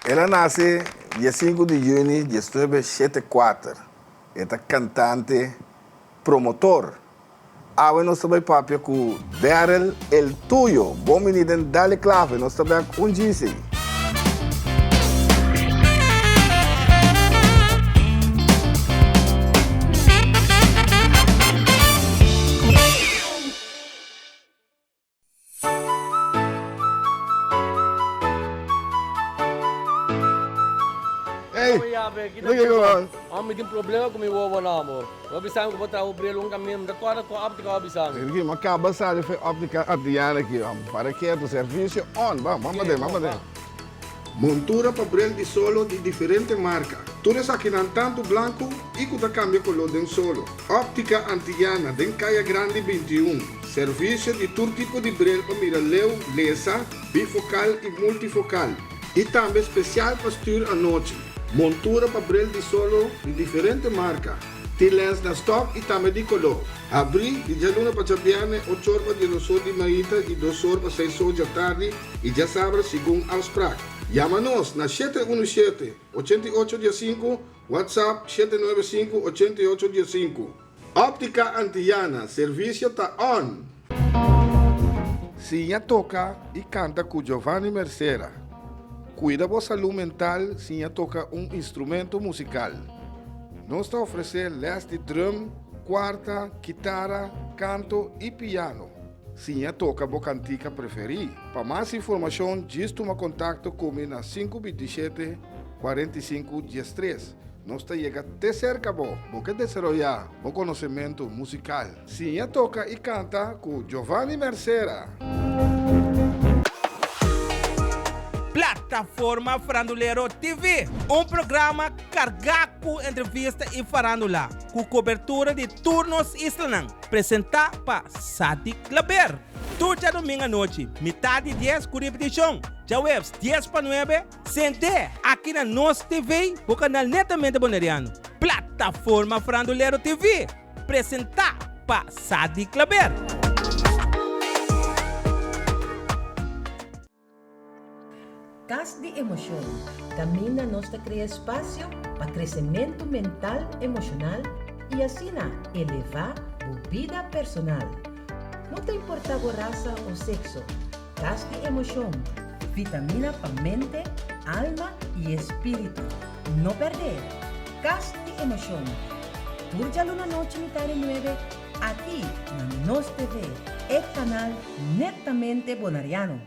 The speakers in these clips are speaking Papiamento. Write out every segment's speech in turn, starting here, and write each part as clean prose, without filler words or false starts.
El a nase diesinku di yüni diesnuebe shete kuater. E ta kantante, promotor. Awe nos ta bai papia ku Daryl El Tuyo. Bon bini den Dale Clave. Nos ta bek un djisi. Ey, kiko man? Amo mi tin problema ku mi wowo nan amor. Bo bisa mi ku bo traha bo bril un kaminda, mi ta kòrda ku òptika bo bisa mi. Ricky, mi a kaba sali for e òptika Adriana aki. Para ketu, servisio on. Ban, ban paden, ban paden. Montura pa bril di solo di diferente marka. Tur esakinan tantu blanku i ku ta kambia koló den solo. Óptica Antillana den Kaya Grandi 21. Servisio di tur tipo di bril pa mira leu, lesa, bifokal i multifokal. I tambe spesial pa stür anochi. Montura pa bril di solo di diferente marka. Tin lens na stòk i tambe di koló. Habrí di djaluna pa djabièrnè ochor pa diesdosor di mainta i dosor pa seisor djatardi. I djasabra segun afsprak. Yama nos na 717, 88 15, WhatsApp 795, 88 15. Optica Antillana, servisio ta on! Siña toka i kanta ku Giovanni Mercera. Kuida bo salú mental siña toka un instrumento musikal. Nos ta ofresé lès di drum, kuarta, kitara, kanto i piano. Siña toka bo kantika preferí. Pa mas informashon djis tuma kontakto ku mi na sinku bintishete, 45, diestres. Nos ta yega te serka bo. Bo ke desaroyá bo konosementu musikal? Siña toka i kanta ku Giovanni Mercera! Plataforma Farandulero TV, un programa kargá ku entrevista i farándula, ku kobertura di tur nos islanan. Presentá pa Sadi Klaber. Tur djadomingo anochi, mitá di dies ku ripitishon, djaweps dies pa nuebe, sent'é aki na Nos TV, bo kanal netamente boneriano. Plataforma Farandulero TV, presentá pa Sadi Klaber. Kas di Emoshon, kaminda nos ta krea espasio pa kresementu mental emoshonal i asina elevá bo bida personal. No ta importá bo rasa o sekso, Kas di Emoshon, vitamina pa mente, alma i espíritu. No pèrdè! Kas di Emoshon, tur djaluna nochi mitá di nuebe aki na Nos TV, e kanal netamente bonariano.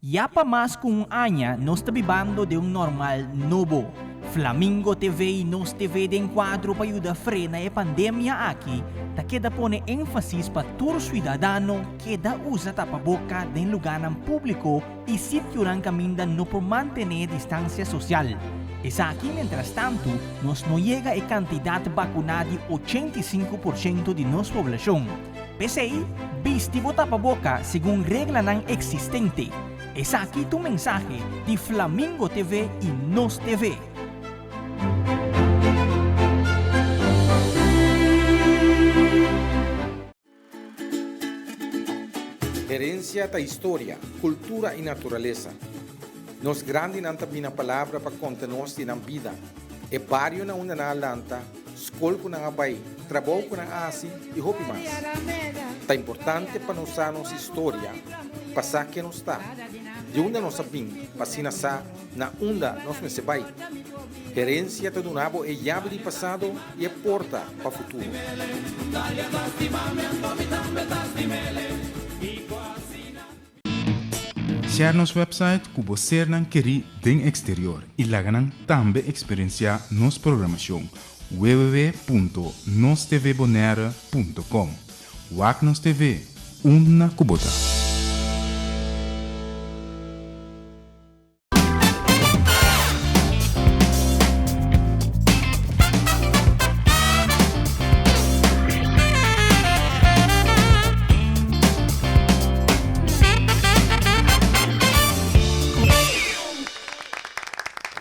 Ya pa mas ku un aña nos ta bibando den un normal nobo. Flamingo TV i Nos TV den kuadro pa yuda frena e pandemia aki ta keda pone énfasis pa tur suidadano keda usa tapaboka den lugánan públiko i sitionan kaminda no por mantené distansia sosial. Esaki mientrastantu nos no yega e kantidat bakuná di 85 porshento di nos poblashon. P'esei, bisti bo tapaboka segun reglanan eksistente. Esaki ta un mensahe di Flamingo TV i Nos TV. Herensia ta historia, kultura i naturalesa. Nos grandinan ta bina palabra pa konta nos di nan bida, e bario na unda nan a lanta, skol ku nan a bai, trabou ku nan a hasi i hopi mas. Ta importante pa nos sa nos historia pa sa ken nos ta, di unda nos a bin pa asina sa na unda nos mester bai. Herensia ta duna bo e yabi di pasado i e porta pa futuro. Share nos website ku bo sernan kerí den eksterior i laga nan tambe eksperensiá nos programashon www.nostvbonaire.com Wak nos TV unda ku bo ta.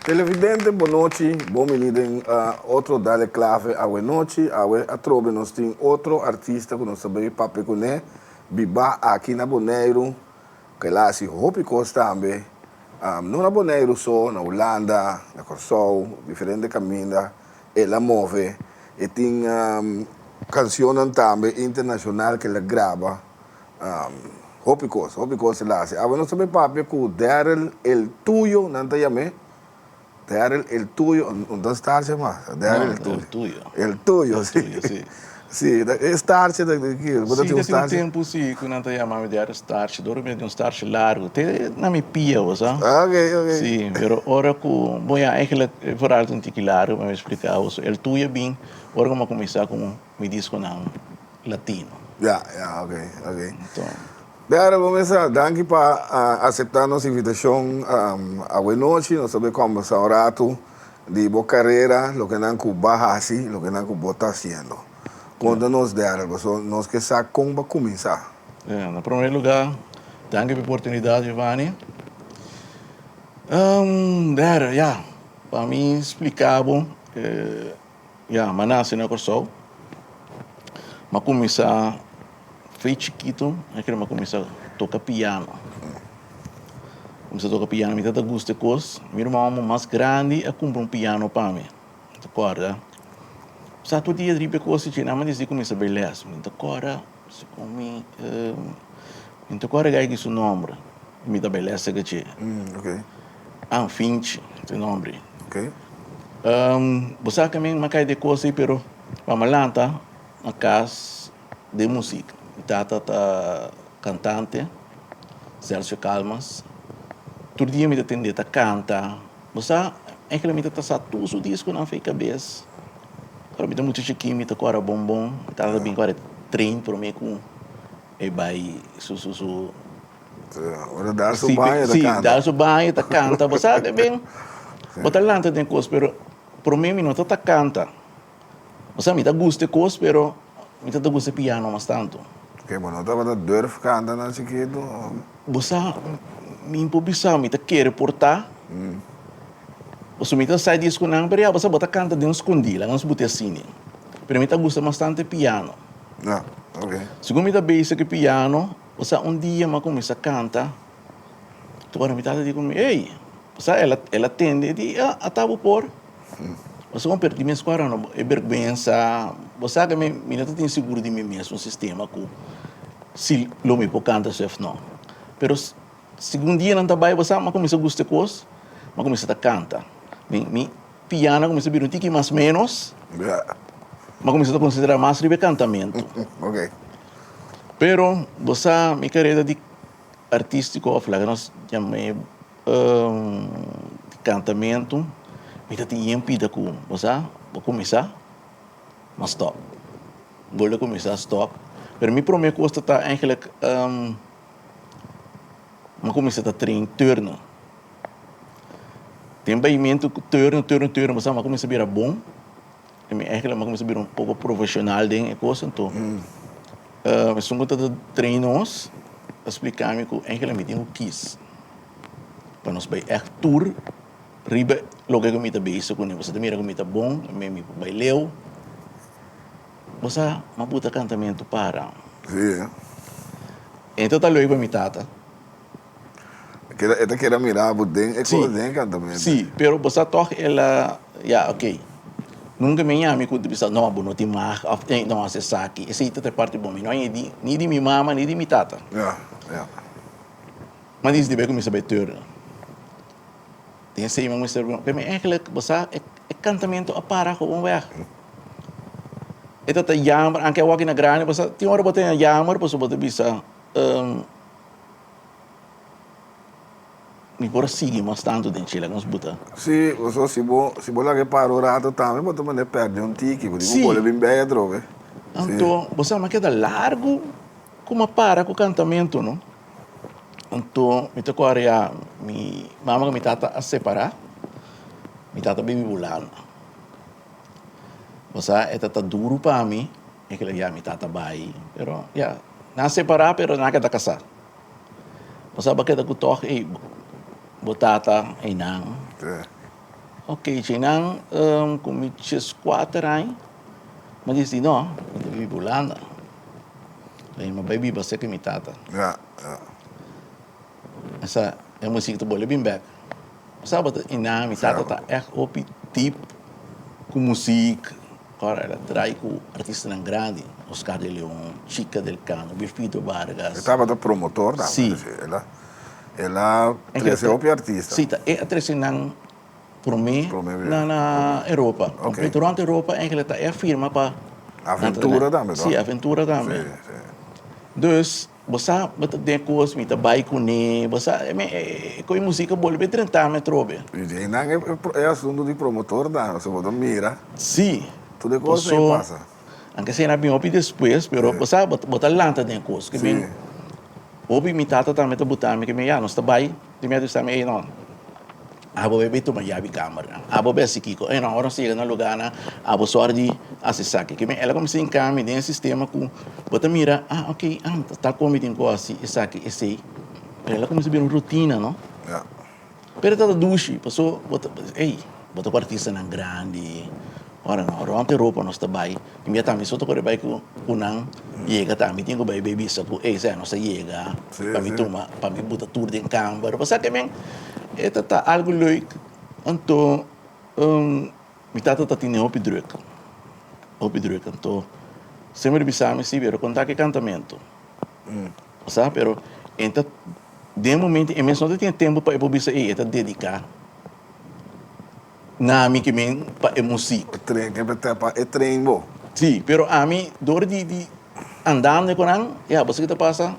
Televidente bonochi, bon bini den otro Dale Clave awe nochi. Awe atrobe nos tin otro artista ku nos ta bay papia kuné, bibá aki na Boneiru, ku el a hasi hopi kos tambe. No na Boneiru so, na Hulanda, na Kòrsou, diferente kaminda el a move. E tin kanshonnan tambe internashonal ku el a graba. Hopi kos, hopi kos el a hasi. Awe nos ta bay papia ku Daryl El Tuyo, nan ta yam'é. Daryl El Tuyo, no ta Starcha mas, Daryl El Tuyo. El Tuyo. El Tuyo, si. El Tuyo, si. Si, e Starcha ta di ki? Bo ta tin un Si, ta tin un tempu si ku nan ta yama mi Daryl Starcha, dor ku mi ta tin un starcha largu, te na mi pia, bo sa. Ok, ok. Si, pero ora ku, bo ya, eigenlijk e verhaal ta un tiki largu pa mi splika bo. So El Tuyo a bin ora ku mi a kuminsá ku mi diskonan latino. Ya, ya, ok, ok. Dara, bo mester danki pa aseptá nos invitashon awe nochi. Nos ta bay kòmbersá un ratu di bo karera, loke nan ku ba hasi, loke nan ku bo ta hasiendo. Konta nos, Daryl, pasobra nos ke sa kon bo a kuminsá. Ya, na promé lugá, danki pa e oportunidat, Giovanni. Daryl, ya, pa mi splika bo. Ya, m'a nase na Kòrsou. M'a kuminsá fe chikitu, mi kere m'a kuminsá toka piano. Kuminsá toka piano, mi tabata gusta e kos. Mi ruman mas grandi a kumpra un piano pa mi, mi ta kòrda. Sa tur dia riba e kos dje, nan m'a disidí kuminsá bai lès. Mi ta kòrda, segun mi, mi ta kòrda gai ki su nòmber. Mi ta bai lès seka dje. Ah, Finchi, su nòmber. Bo sa ke mi a kai den kos ei pero pa mi a lanta na kas den musik. Mi tata ta kantante, Sergio Calmas. Tur dia mi ta tende ta kanta. Bo sa, eigenlijk mi ta sa tur su diskonan for e kabes. Ora mi ta mucha chikin mi ta kore bon bon. Mi tata ta bin kore train prome ku e bai su su su. Ora dar su baño ta canta. Si, dar su baño ta canta. Bo sa ke ben, bo ta lanta den kos, pero prome mi no ta ta canta. Bo sa mi ta gusta e kos, pero mi ta ta gusta e piano mas tanto. Oke, bo no tabata durf canta na chikitu? Bo sa, mi por bisa mi ta kere por ta. Pasobra mi ta sa e diskonan, pero ya bo sa bo ta canta den skondí, laga nos buti asina. Pero mi ta gusta mas tanto e piano. Ya, oke. Segun mi ta bezig ku e piano. Osea un dia mi a kuminsá kanta, tur ora mi tata di ku mi, ey, osea el a el a tende e di, ah, ata bo por. Osea bo perdí mi eskuadra no, e bergwensa, bo sa ke mi mi no ta tin sigur di mi mes un sistema ku si lo mi por kanta si òf no. Pero segun dianan ta bai bo sa mi a kuminsá gusta e kos, mi a kuminsá ta kanta. Mi mi piano a kuminsá bira un tiki mas ménos, mi a kuminsá ta konsentrá mas riba e kantamentu. Pero bo sa mi karera di artístiko òf laga nos yam'é di kantamentu mi ta tin yen pida ku bo sa bo kuminsá ma stòp bolbe kuminsá stòp pero mi promé kos ta ta eigentlik mi a kuminsá ta train turno den baimentu ku turno turno turno bo sa mi a kuminsá bira bon. I mi eigenlijk mi a kuminsá bira un poko profeshonal den e kos anto esun ku ta train nos a splika mi ku eigenlijk mi tin ku kis pa nos bai ègt tur riba loke ku mi ta bezig kuné. Bo sa ta mira ku mi ta bon, mi mi por bai leu. Bo sa mi a buta kantamentu para. E ta ta leuk pa mi tata. E ta keda mira bo den e kos, den e kantamentu. Sí, pero bo sa tòg el a, ya, oké. Nunka mi a yami ku ta bisa, no, bo no tin mag òf ey, no hasi esaki. Esei ta ta parti bon. Mi no a haña di, ni di mi mama ni di mi tata. Ya, ya. Mi a disidi bai kuminsá bai turno. Den esei mi a kuminsá, pero mi eigenlijk, bo sa, e kantamentu a para gewoon wèg. E ta ta yamber, anke awor aki na grandi, bo sa, tin ora bo ta yamber pasobra bo ta bisa. Mi por a sigui mas tantu den chile nos buta. Sí, pasobra si bo si bo laga e para un rato tambe bo ta manda e pèrdè un tiki, bo di bo bole bin bèi atrobe. Anto bo sa mi a keda largu ku mi a para ku kantamentu no. Anto mi ta kòrda ya mi mama ku mi tata a separá, mi tata bibi Hulanda. Bo sa e ta ta duru pa mi, mi kila ya mi tata bai, pero ya nan a separá pero nan a keda kasá. Bo sa bo keda ku tòg ei bo tata einan. Ok, djeinan ku mi dieskuater aña mi a disidi no, mi ta biba Hulanda. Mi a bai biba serka mi tata. Esa. E muziek ta bolbe bin bek. Bo sa bo ta ina mi tata ta echt hopi diep ku muziek. Ora el a draai ku artistanan grandi, Oscar de Leon, Chica del Cano, Wilfrido Vargas. E tabata promotor tambe. Si. El a el a trese hopi artista. Si, ta e a trese nan prome na na Europa. Completo rond Europa eigenlijk ta e a firma pa. Aventura tambe toch? Si, Aventura tambe. Si, si. Dus bo sa bo ta den kos mi ta bai kuné, bo sa e koe musika bolbe drenta mi atrobe. I dje nan e asuntu di promotor tambe, pasobra bo ta mira. Si. Tur e kos ei pasa. Anke esei na bin hopi despues, pero bo sa bo ta lanta den e kos. Ke men hopi mi tata tambe ta buta mi ke men ya nos ta bai, di mi a bisa mi ey no. Abo bay bay tuma yabi kamber nan. Abo bay hasi kiko. Ey no, ora nos yega na lugar nan, abo sòru di hasi esaki. Ke men el a kuminsá hinka mi den e sistema ku bo ta mira, ah ok, ah ta kon mi tin ku hasi esaki, esei. Pero el a kuminsá bira un rutina, no? Ya. Pero e tabata dushi, paso bo ta, ey, bo ta ku artistanan grandi. Ora no, rònt Europa nos ta bai. I mi a tambe so ta kore bai ku ku nan yega tambe tin ku bai bai bisa ku ey sa nos a yega pa mi tuma pa mi buta tur den kamber bo sa ke men e ta ta algu leuk anto mi tata ta tene hopi druk hopi druk anto semper bisa mi si pero konta ke kantamentu bo sa pero e ta den momento e mes no ta tene tempu pa e por bisa ey e ta dedika. Na ami ke men pa e muziek. E tren, ke ta pa e tren bo. Si, pero ami dor di di andando ku nan, ya, bo sa ke ta pasa?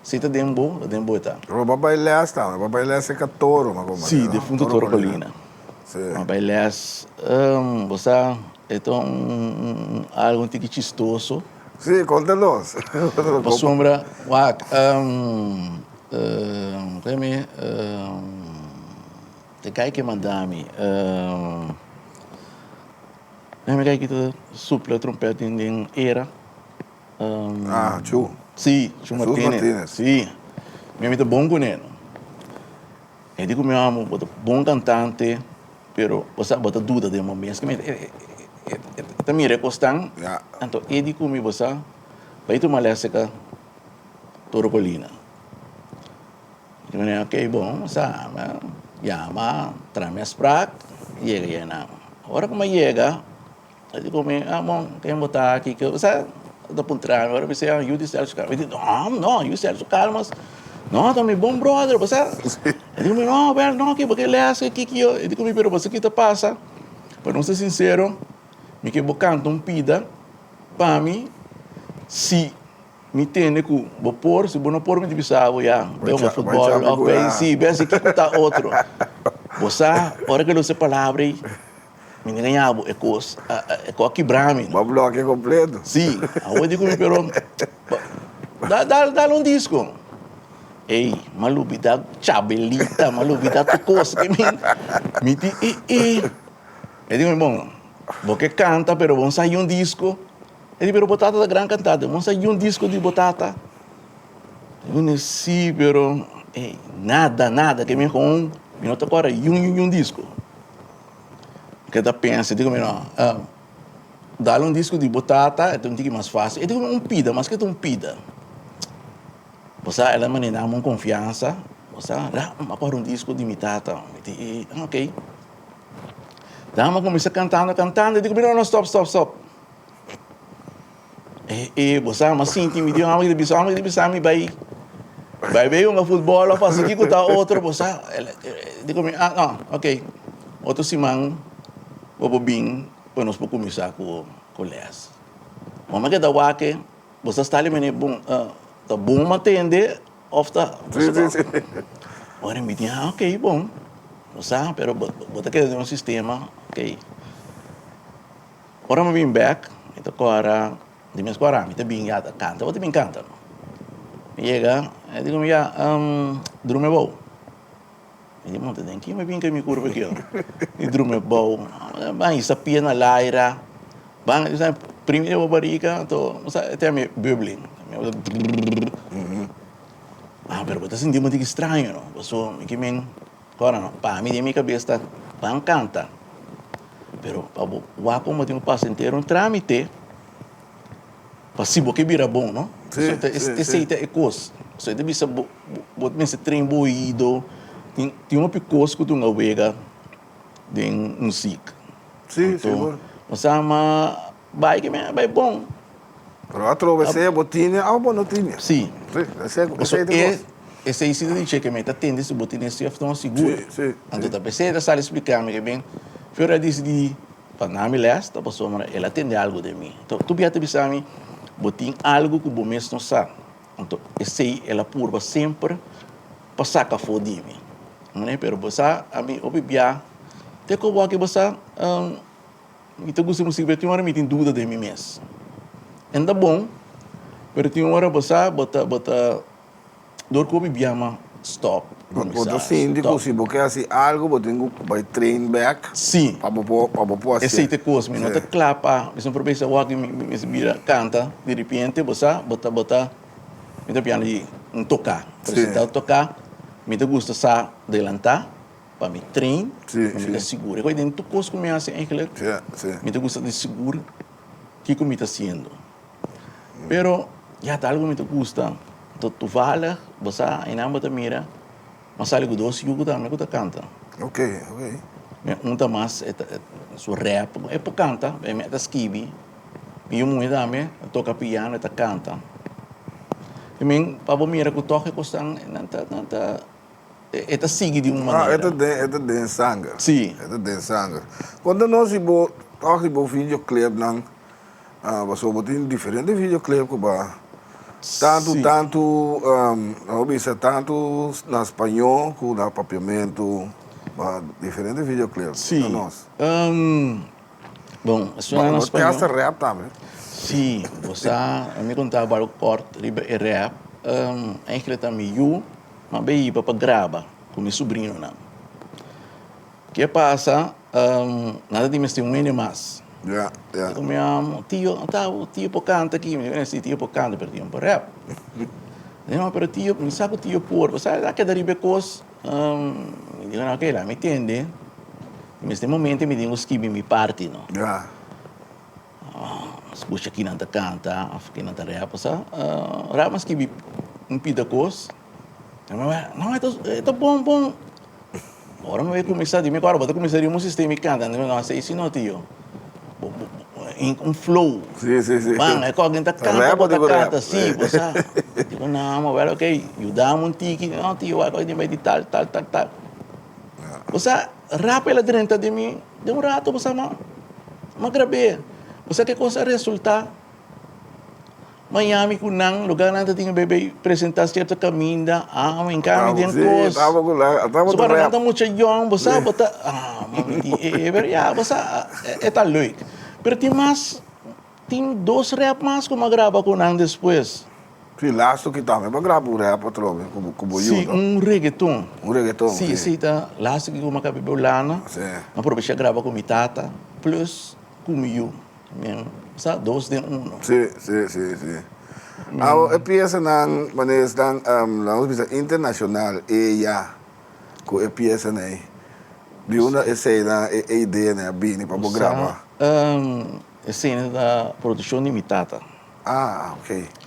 Si ta den bo, ta den bo e ta. Pero bo a bai les tambe, bo a bai les serka Toro, ma como. Si, defunto Toro Colina. Si. Bo a bai les, bo sa, e ta un algo un tiki chistoso. Si, konta nos. Pasobra, wak, ku mi. Te kai ke manda mi. Mi kai ki ta supla trompet den den era. Ah, Chu. Si, Chu Martinez. Si. Mi mi ta bon kuné. E di ku mi amo, bo ta bon kantante, pero bo sa bo ta duda den bo mes. E ta mira e kosnan. Anto e di ku mi, bo sa, bai tuma lès ka Toro Colina. Di manera ok bon sa yama traha mi afspraak yega yena. Ora ku mi a yega a di ku mi ah bon ken bo ta aki ke sa ta puntra mi ora mi bisa yu di Celso Calmas mi di no no yu Celso Calmas no ta mi bon brother bo sa a di ku mi no wèl no ke bo ke lès ke kiko yo a di ku mi pero bo sa ki ta pasa pa nos ta sinsero mi ke bo kanta un pida pa mi si. Mi tende ku bo por, si bo no por mi ta bisa bo ya, bai hunga futbòl òf bai si, bai hasi kiko ta otro. Bo sa, ora ku el usa e palabra ei, mi no gaña bo, e kos e kos a kibra mi. Bo a blòkia kompleto. Si, awor di ku mi pero dal dal un disko. Ey, mi a lubida Chabelita, mi a lubida tur kos ke mi mi di e e. E di ku mi, bon, bo ke kanta pero bo no sa un disko. E di, pero bo tata ta gran kantante, bo no sa yun disko di bo tata? E di, si, pero ey, nada, nada, ke mi kon, mi no ta kòrda yun yun yun disko. Mi keda pensa, e di ku mi, no, dal un disko di bo tata, e ta un tiki mas fásil. E di ku mi, un pida, maske ta un pida. Bo sa, el a manera dame un konfiansa, bo sa, la, mi a kòrda un disko di mi tata. Mi di, ok. Dame a kuminsá kantando, kantando, e di ku mi, no, no, stòp, stòp, stòp. E e bo sa ma sinti mi di hòmber ki ta bisa hòmber ki ta bisa mi bai bai bai hunga futbòl òf hasi kiko ta otro bo sa di ku mi ah no ok otro siman bo por bin pa nos por kuminsá ku ku lès mama keda wak e bo sa sta mene bon ta bon matende òf ta ora mi di ah ok bon bo sa pero bo ta keda den un sistema ok. Ora mi bin bek, mi ta kora, di mes kora mi ta bin ya ta kanta, bo ta bin kanta no. Mi yega, e di ku mi ya, drumi abou. Mi di, monta den ki mi bin kai mi kurpa aki oh. Mi drumi abou, ban hisa pia na laira, ban primi den bo barika, anto bo sa e teme bubbling, ah pero bo ta sinti un tiki straño no, pasobra mi ke men. Ora no, pa mi den mi kabes ta ban kanta, pero pa bo wak como tin ku pasa henter un tramite pa si bo ke bira bon no. Esei ta e kos. So e ta bisa bo bo mester train bo oido, tin tin hopi kos ku ta un a wega den muzik. Sí, sigur. Anto, bo sa ma bai ke mi a bai bon. Pero atrobe sea bo tine of bo no tine. Sí. Sí, esei Paso esei ta e kos. esei si ta dice ke mi ta tende si bo tine si of no sigur. Sí, sí, Anto sí. ta p'esei e ta sali splika mi ke ben Fior a disidi pa na mi les ta pasobra el a tende algu den mi. Anto tur bia ta bisa mi bo tin algu ku bo mes no sa. Anto esei el a purba semper pa saka afó di mi. Mane pero bo sa ami hopi bia te ku bo aki bo sa. Mi ta gusta musika pero tin ora mi tin duda den mi mes. En ta bon, pero tin ora bo sa bo ta bo ta dor ku hopi biama stop, Bo kuminsá, ta sinti ku stop. si bo ke hasi algu bo tin ku bai train bek Sí. pa bo por pa bo por hasié. Esei ta e kos, mi no Sí. ta kla pa mi por bisa wak mi mester bira kanta di repente bo sa bo ta bo ta mi ta piano di un toká, pero si Sí. ta toká mi ta gusta sa delantá. Pa mi train, Sí, pa mi sí. ta sigur. E kos den tur kos ku mi hasi eigenlijk, Sí, sí. mi ta gusta di sigur kiko mi ta hasiendo. Pero ya ta algu mi ta gusta. Anto toevallig, bo sa, einan bo ta mira, mi a sali ku dos yu ku tambe ku ta kanta. Ok, ok. Mi un ta mas e ta su rap, e por kanta, pero mi ta skibi. Mi yu muhé tambe ta toka piano, e ta kanta. I mean, pa bo mira ku tòg e kosnan nan ta, nan ta. E ta sigui di un manera. Ah, e ta den, e ta den sanger. Sí. E ta den sanger. Konta nos si bo tòg di bo videoclipnan, pasobra bo tin diferente videoclip ku ba tantu, Sí. tantu, bo bisa tantu na spañó ku na papiamentu, ba diferente videoclip. Sí. Konta nos. Bon, esun na Bo spañó. te hasta rap tambe. Sí, bo sa, mi konta bo algu kòrt riba e rap. Eigenlijk ta mi yu. M'a bay iba pa graba cu mi subrinonan. Ke pasa, nan ta di mester un hende mas. Ya, ya. Mi amo, tio, ta, tio por canta aki. Mi di, si, tio por canta, pero tio no por rap. Mi di, no, pero tio, mi sa cu tio por. Bo sa, a keda riba e cos. Mi di, no, ok, laga mi tende. Mester momento mi tin cu skibi mi parti, no. Ya. Scucha kinan ta canta of kinan ta rap sa rap a skibi un pida cos no e ta bon bon ora mi bay cuminsa di mi ora bo ta cuminsa riba un sistema y canta no haci esi no tio un flow ban e cu ta canta bo ta canta si bo sa dico no ma well ok yudami un tiki no tio wak bay di tal tal tal tal bo sa rap el a drenta den mi Den un rato bo sa ma ma grab'é. Bo sa ke kos a resultá? Miami ku nan lugar nan ta tin bebe presentá sierto kaminda, ah mi kami den kos. So para nan ta mucha yòn, bo sa bo ta ah mami di e pero ya bo sa e ta leuk. Pero tin mas, tin dos rèp mas ku mi a graba ku nan despues. Sí, laatste ki tambe bo a graba un rap atrobe ku bo yu, Sí, no? un reggaeton. Un reggaeton, Sí, sí. esei ta laatste ki ku mi a kaba bebe lana. Sí. Mi a probecha graba ku mi tata plus ku mi yu. Mi sa dos den uno. Sí, sí, sí, sí. Awo e piesanan manera esnan laga nos bisa internashonal e ya ku e piesanan ei. Di unda eseinan e ideanan a bini pa bo graba? Sa, eseinan ta produkshon di mi tata. Ah, ok.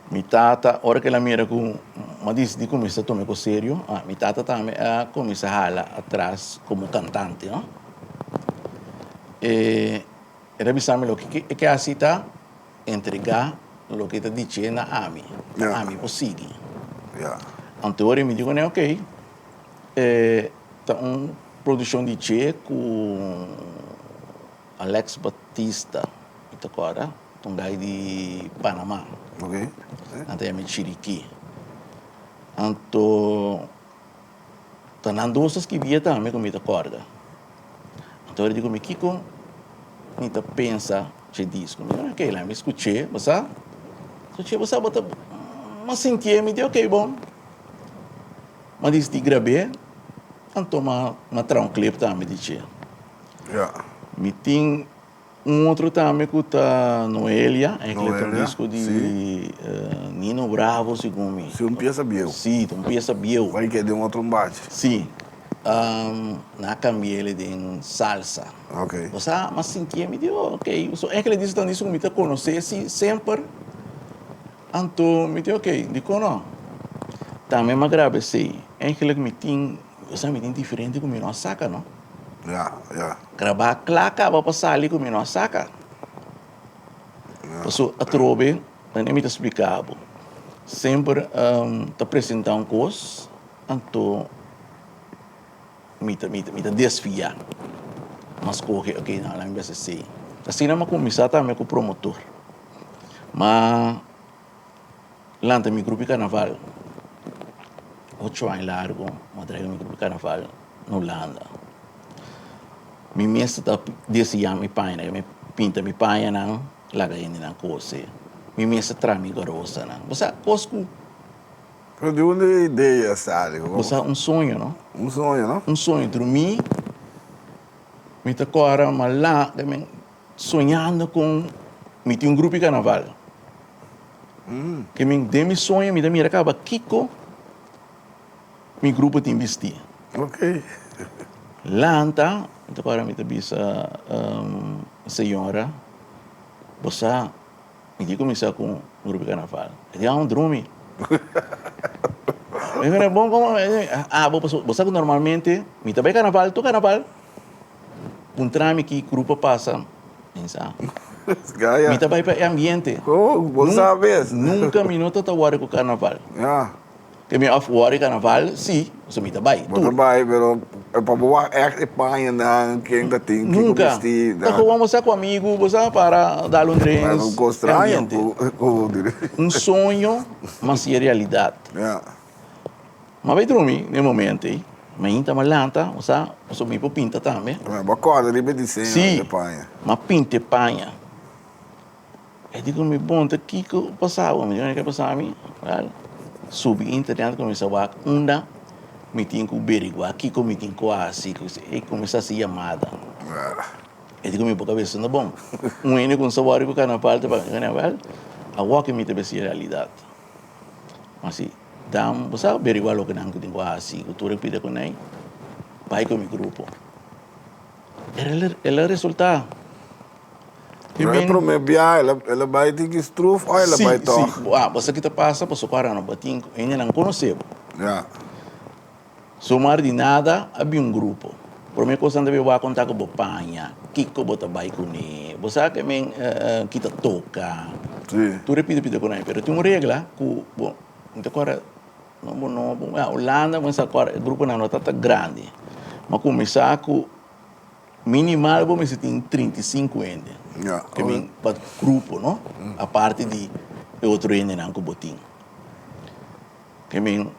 Mi tata, ora ku el a mira ku mi a disidí kuminsá tuma e kos serio, ah, mi tata tambe a kuminsá hala atras komo kantante, no. E el a bisa mi loke e ke hasi ta entregá loke e ta dich'é na ami, pa ami por sigui. Anto ora mi di kuné, ok, e ta un produkshon di dje ku Alex Batista, mi ta kòrda, ta un gai di Panama. Nan ta yama e Chiriquí. Anto ta nan dos ta skibia tambe ku mi ta kòrda. Anto ora di ku mi kiko mi ta pensa dje disko. Mi di ok, laga mi skuch'é, bo sa? Skuch'é, bo sa, bo ta mi a sintié, mi di ok bon. Mi a disidí grab'é, anto mi a traha un clip tambe di dje. Ja. Mi tin un otro tambe ku ta Noelia, eigenlijk ta un disco di Nino Bravo segun mi. Si, un piesa bieu. Si, ta un piesa bieu. Bai ke den otro un bachi. Si. Nan a cambi'el den salsa. Ok. Bo sa, m'a sintié, mi di, oh, ok. So eigenlijk disco ta un disco ku mi ta konosé si semper. Anto mi di, ok, dikon no? Tambe m'a graba esei. Eigenlijk mi tin, osea mi tin diferente ku mi no a saka no. Ya, ya. Grabá kla kaba pa sali ku mi no a saka. Paso atrobe, manera mi ta splika bo, semper ta presentá un kos, anto mi ta mi ta desviá. M'a skohe, oke, no, laga mi bes esei. Asina m'a kuminsá tambe ku promotor. M'a lanta mi grupo di karnaval ocho aña largu m'a traiga mi grupo di karnaval na Hulanda. Mi mes ta deseñá mi pañanan, mi pinta mi pañanan laga hendenan kose. Mi mes ta traha mi garosanan. Bo sa kos ku. Pero di unda e idea sali? Bo sa un soño no? Un soño no? Un soño. Drumí mi ta kòrda m'a lanta soñando kon mi tin un grupo di karnaval. Ke mi den mi soño mi ta mira kaba kiko mi grupo tin bisti. Ok. Lanta, mi ta kòrda mi ta bisa señora, bo sa mi tin kuminsá ku un grupo di karnaval. E di, ah, un drumi. Mi mira, bon, komo? Ah, bo pasobra bo sa ku normalmente mi ta bai karnaval, tur karnaval. Puntra mi ki grupo pasa, mi sa. Mi ta bai pa e ambiente. Oh, bo sa bes. Nunka mi no ta ta wòri ku karnaval. Ya. Ke mi òf wòri karnaval, si, pasobra mi ta bai. Bo ta bai, pero pa bo wak ègt e pañanan, ken ta tin, kiko bisti. Nunka. Ta gewoon bo sa ku amigu, bo sa para dal un drinks. Un kos straño. Un soño mas si e realidat. Ya. M'a bai drumi den e momento ei. Mainta m'a lanta, bo sa, pasobra mi por pinta tambe. Bo a kòrda riba e diseño di e paña. Si, m'a pinta e paña. E di ku mi, Bon, ta kiko pasa bo? Mi di, Ke pasa mi? Wèl, subi internet kuminsá wak unda mi tin ku beriguá kiko mi tin ku hasi. E kuminsá hasi yamada. E di ku mi, Bo kabesa no ta bon. Un hende ku no sa wòri ku karnaval ta papia. Wèl, awor ke mi ta besi e realidat. Asi, dan bo sa averigua loke nan ku tin ku hasi ku tur e pida ku nei, bai ku mi grupo. El a resulta. Pero e prome biaha el a bai tin ki struf o el a bai tog? Si, si. Bo sa ki ta pasa pasobra ku aran bo tin ku hendenan konosé bo. Ya. Somar di nada a bin un grupo. Prome kos nan ta bin wak konta ku bo paña, kiko bo ta bai kuné, bo sa ke men ki ta toka. Sí. Tur e pida pida ku nan, pero tin un regla ku bo no ta kòrda no bo no bo ya Hulanda bo sa kòrda e gruponan no ta ta grandi. Ma kuminsá ku minimal bo mester tin 35 hende. Ya. Ke men pa grupo no, aparte di e otro hendenan ku bo tin. Ke men.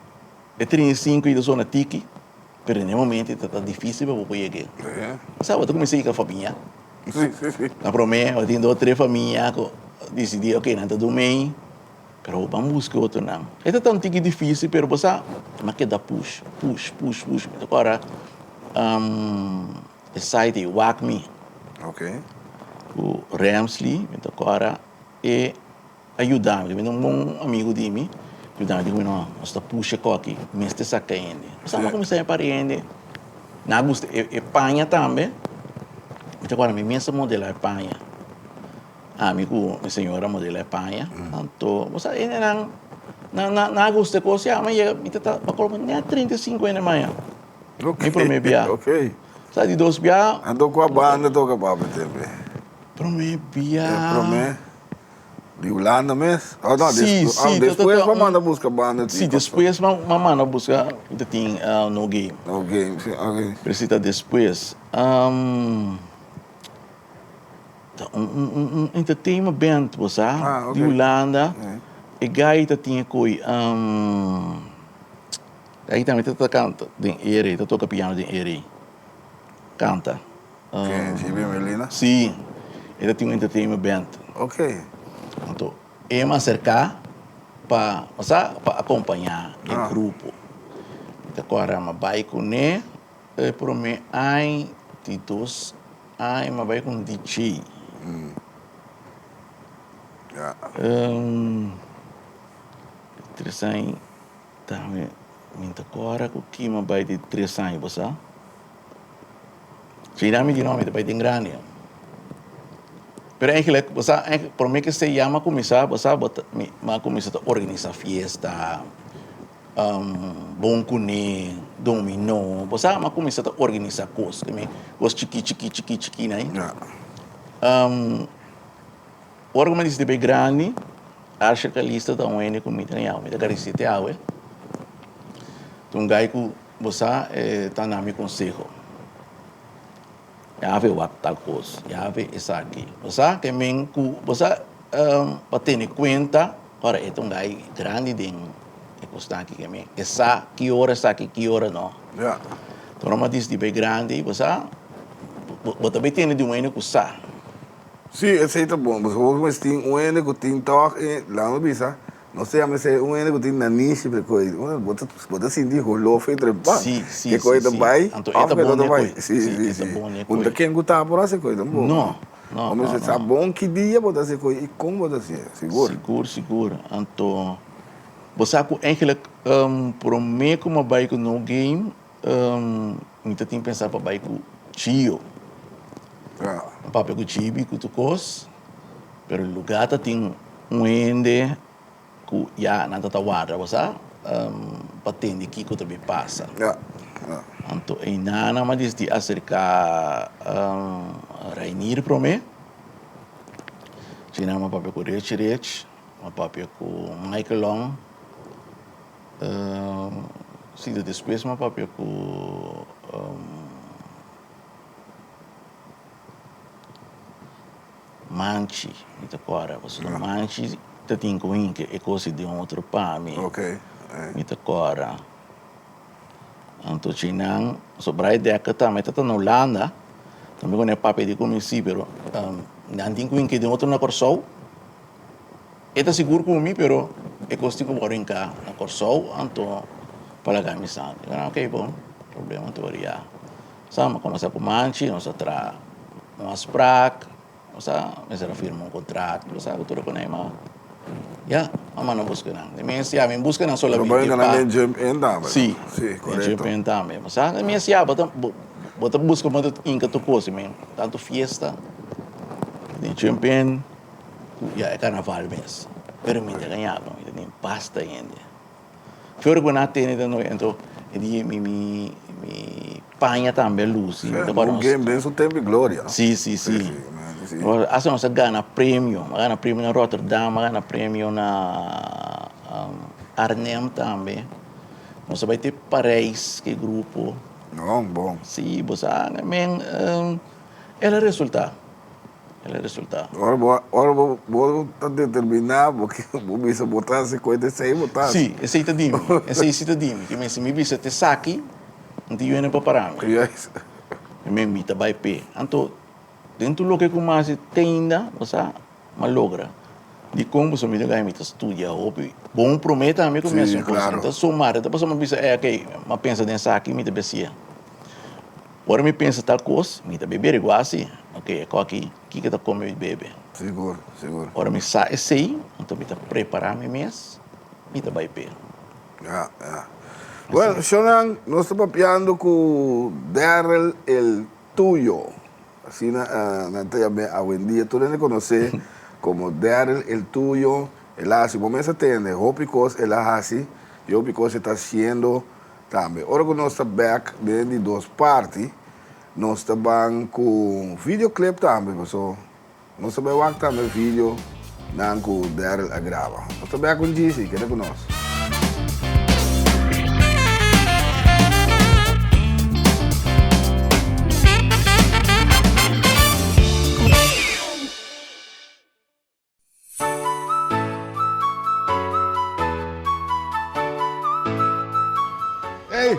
E 35 i ta sona tiki, pero den e momento ta ta dificil pa bo por yega. Sa bo ta cuminsa yega famia. Na prome bo tin dos tres famia cu dicidi ok nan ta dumei, pero bo ban busca otronan. E ta ta un tiki dificil pero bo sa mi a keda push, push, push, push. Mi ta acorda e site ei Wacmi cu Ramsley mi ta acorda e. A yuda mi, un bon amigu di mi yuda mi, di ku no, nos ta pusha koki, mester saka hende. Nos a kuminsá e par hende, nan a gusta e paña tambe, mi ta kòrda mi mes a modelá e paña, ami ku mi señora a modelá e paña, anto bo sa hendenan nan nan a gusta e kos, ya mi a yega mi ta ta akorda mi a 35 hende maña, mi promé bia, sa di dos bia. Anto kua banda toka papia tempe? Promé bia. Promé. Di Hulanda mes? Oh no, Sí, des, ah, sí, ta, ta, despues ta bo un, manda buska banda sí, di Kòrsou. despues m'a m'a manda buska, mi ta tin No Game. No Game, sí, ok. Pero si ta despues. Ta un un un un entertainment band, bo sa, Ah, di ok. Hulanda. Sí. E guy ta tin e koi, guy tambe ta ta kanta den ere, ta toka piano den ere, kanta. Ken? Jimmy Melina? Sí, e ta tin un entertainment band. Ok. Anto, e mi aserká pa, bo sa, pa akompañá e grupo. Mi ta kòrda mi a bai kuné e promé aña, di dos aña mi a bai ku un DJ. Ya. Tres aña, tambe mi ta kòrda ku ki mi a bai di tres aña, bo sa. Si mi di no, mi ta bai den grandi. Pero eigenlijk, bo sa, eigenlijk, prome ke se yama kuminsá, bo sa, bo ta, mi, mi a kuminsá ta organisá fiesta. Bon kuné, dominó, bo sa, m'a kuminsá ta organisá kos, ke mi kos chikí chikí chikí chikí na ei. Ora ku mi a disidí bai grandi, Arsha Calista ta un hende ku mi ta yawe, mi ta gradisí te awe. Ta un gai ku, bo sa, e ta na mi konseho. Yave wak tal kos, yave esaki. Bo sa ke men ku bo sa pa tene kuenta, ora e ta un gai grandi den e kosnan aki ke men e sa ki ora esaki, ki ora no. Ora mi a disidi bai grandi, bo sa, bo ta bai tene di un hende ku sa. Sí, esei ta bon, pasobra bo mester tin un hende ku tin tòg e, laga mi bisa, Nos ta yama esei un hende ku tin nanishi pa e koi. Bo ta bo ta sinti holó for entre pan. Sí, sí, Ke koi sí, ta sí. bai Anto e òf ta ke no bon ta e bai. koi. Sí, Sí, sí, e ta sí. bon e Un ta koi. ken ku ta por hasi e koi tampoco. No, no, Bo no, mester sa no. bon ki dia bo ta hasi e koi i kon bo ta hasié. Sigur. Sigur, sigur. Anto bo sa ku eigenlijk promé ku mi a bai ku No Game, mi ta tin pensa pa bai ku Chio. Ja. Mi papia ku Chibi ku tur kos, pero lugá ta tin un hende Ku ya nan ta ta warda bo sa pa tende kiko ta bin pasa. Anto einan nan a disidi aserka Reinier prome. Dje nan a papia ku Richie Rich, a papia ku Michael Long. Si despues mi a papia ku. Manchi, mi ta kòrda pasobra Manchi ta tin ku hinka e kos di un otro pa mi. Mi ta kòrda. Anto chinan, so Bright Dekker tambe ta ta na Hulanda, tambe ku nan e papia di ku mi si, pero nan tin ku hinka di un otro na Kòrsou. E ta sigur ku mi, pero e kos tin ku wòrdu hinká na Kòrsou, anto pa laga mi sa. Mi di, ok bon, problema teoria. Sa mi a kuminsá ku Manchi, nos a traha un afspraak, nos a mester a firma un kontrato, nos a tur ku nan, ma ya, a manda buska nan. Mi mester ya, mi buska nan solamente pa. Nan den jump in tambe. Si, den jump in tambe. Bo sa, mi mester ya, bo ta bo ta buska bo ta hinka tur kos, mi tantu fiesta, den jump in, ya e karnaval mes. Pero mi ta gaña bo, mi ta tin basta hende. Flor ku na tene ta noi anto e di mi mi mi paña tambe a lusi. Mi ta Un game den su tempo y gloria no? Si si si. Hasta nos a gana premio, a gana premio na Rotterdam, a gana premio na Arnhem tambe. Nos a bai te Parijs ku e grupo. No, bon. Si, bo sa men el a resulta. El a resulta. Ora bo ora bo bo ta determiná bo ke bo bisa bo ta hasi kos esei bo ta hasi. Sí, esei ta di mi. Esei sí ta di mi. Ke mi si mi bisa te esaki, no tin yuende pa para mi. Juist. Mi mi mi ta bai p'e. Anto den tur loke ku mi hasi te ainda, bo sa, mi a logra. Dikon? Pasobra mi ta gana mi ta studia hopi. Bon promé tambe ku mi hasi un kos. Mi ta suma, ta pasobra mi bisa, eh, okey, mi a pensa den esaki, mi ta biasia. Ora mi pensa tal kos, mi ta bebe rigua si. Ok, e koki, kiko ta kome mi bebe? Sigur, sigur. Ora mi sa esei, anto mi ta prepará mi mes, mi ta bai p'e. Ya, ya. Bueno, shownan, nos ta papiando ku Darrel El Tuyo. Asina nan ta yam'é awendia. Tur hende konos'é komo Darrel El Tuyo. El a hasi, bo mes a tende, hopi kos el a hasi i hopi kos e ta hasiendo. Tambe ora ku nos ta bek den di dos parti nos ta ban ku videoclip tambe paso nos ta bai wak tambe video nan ku Daryl a graba. Nos ta bek un djisi, keda ku nos. Ey,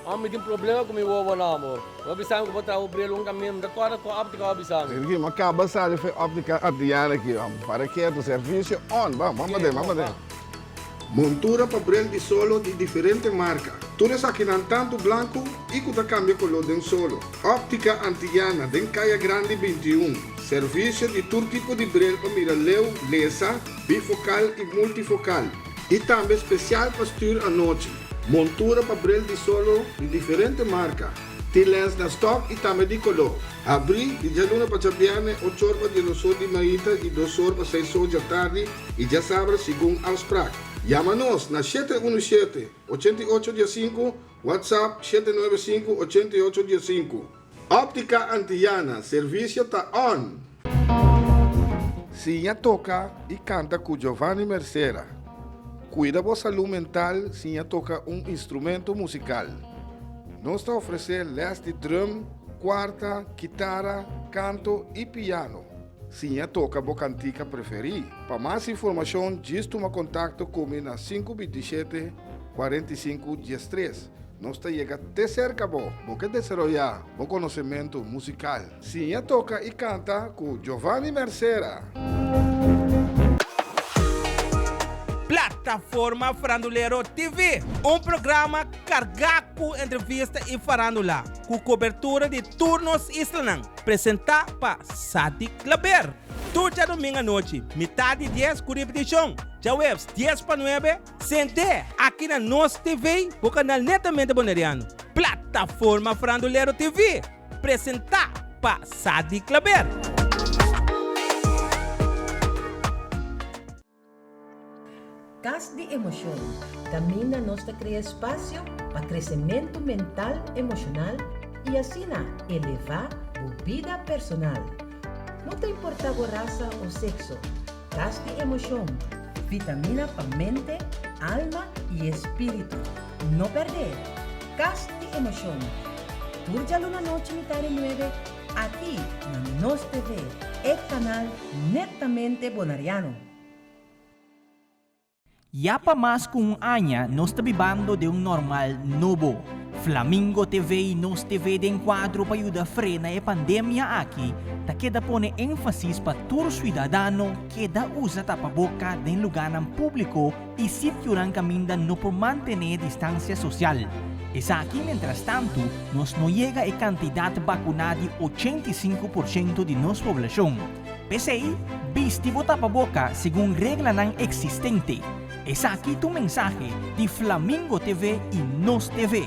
Amo mi tin problema ku mi wowonan amor. Bo a bisa mi ku bo traha bo bril un kaminda, mi ta kòrda ku òptika bo a bisa mi. Sergi, mi a kaba sali for e òptika Adriana aki. Para ketu, servisio on. Ban, ban paden, ban paden. Montura pa bril di solo di diferente marka. Tur esakinan tantu blanku i ku ta kambia koló den solo. Óptica Antillana den Kaya Grandi 21. Servisio di tur tipo di bril pa mira leu, lesa, bifokal i multifokal. I tambe spesial pa stür anochi. Montura pa bril di solo di diferente marka. Tin lens na stòk i tambe di koló. Habrí di djaluna pa djabièrnè ochor pa diesosor di mainta i dosor pa seisor djatardi i djasabra segun afsprak. Yama nos na 717 8815, WhatsApp 795 8815. Optica Antillana, servicio ta on! Siña toca y canta cu Giovanni Mercera. Cuida bo salud mental siña toca un instrumento musical. Nos ta ofrece les di drum, cuarta, kitara, canto y piano. Siña toca bo cantica preferi. Pa mas informacion djis tuma contacto cu mi na 527 45 13. Nos ta yega te serka bo. Bo ke desaroyá bo konosementu musikal? Siña toka i kanta ku Giovanni Mercera! Plataforma Farandulero TV, un programa kargá ku entrevista i farándula, ku kobertura di tur nos islanan, presentá pa Sadik Klaber. Tur djadumingu anochi, mitá di dies ku ripitishon, djaweps dies pa nuebe, Sent'é aki na Nos TV, bo kanal netamente boneriano. Plataforma Farandulero TV, presentá pa Sadi Klaber. Kas di Emoshon, kaminda nos ta krea espasio pa kresementu mental, emoshonal i asina elevá bo bida personal. No ta importá bo rasa o sekso, Kas di emoshon, vitamina pa mente, alma i espíritu. No pèrdè! Kas di emoshon, tur djaluna nochi mitá di nuebe aki na Nos TV, e kanal netamente bonariano. Ya pa mas ku un aña nos ta bibando den un normal nobo. Flamingo TV i Nos TV den kuadro pa yuda frena e pandemia aki ta keda pone énfasis pa tur suidadano keda usa tapaboka den lugánan públiko i sitionan kaminda no por mantené distansia sosial. Esaki mientrastantu nos no yega e kantidat bakuná di 85% di nos poblashon. P'esei, bisti bo tapaboka segun reglanan eksistente. Esaki ta un mensahe di Flamingo TV i Nos TV.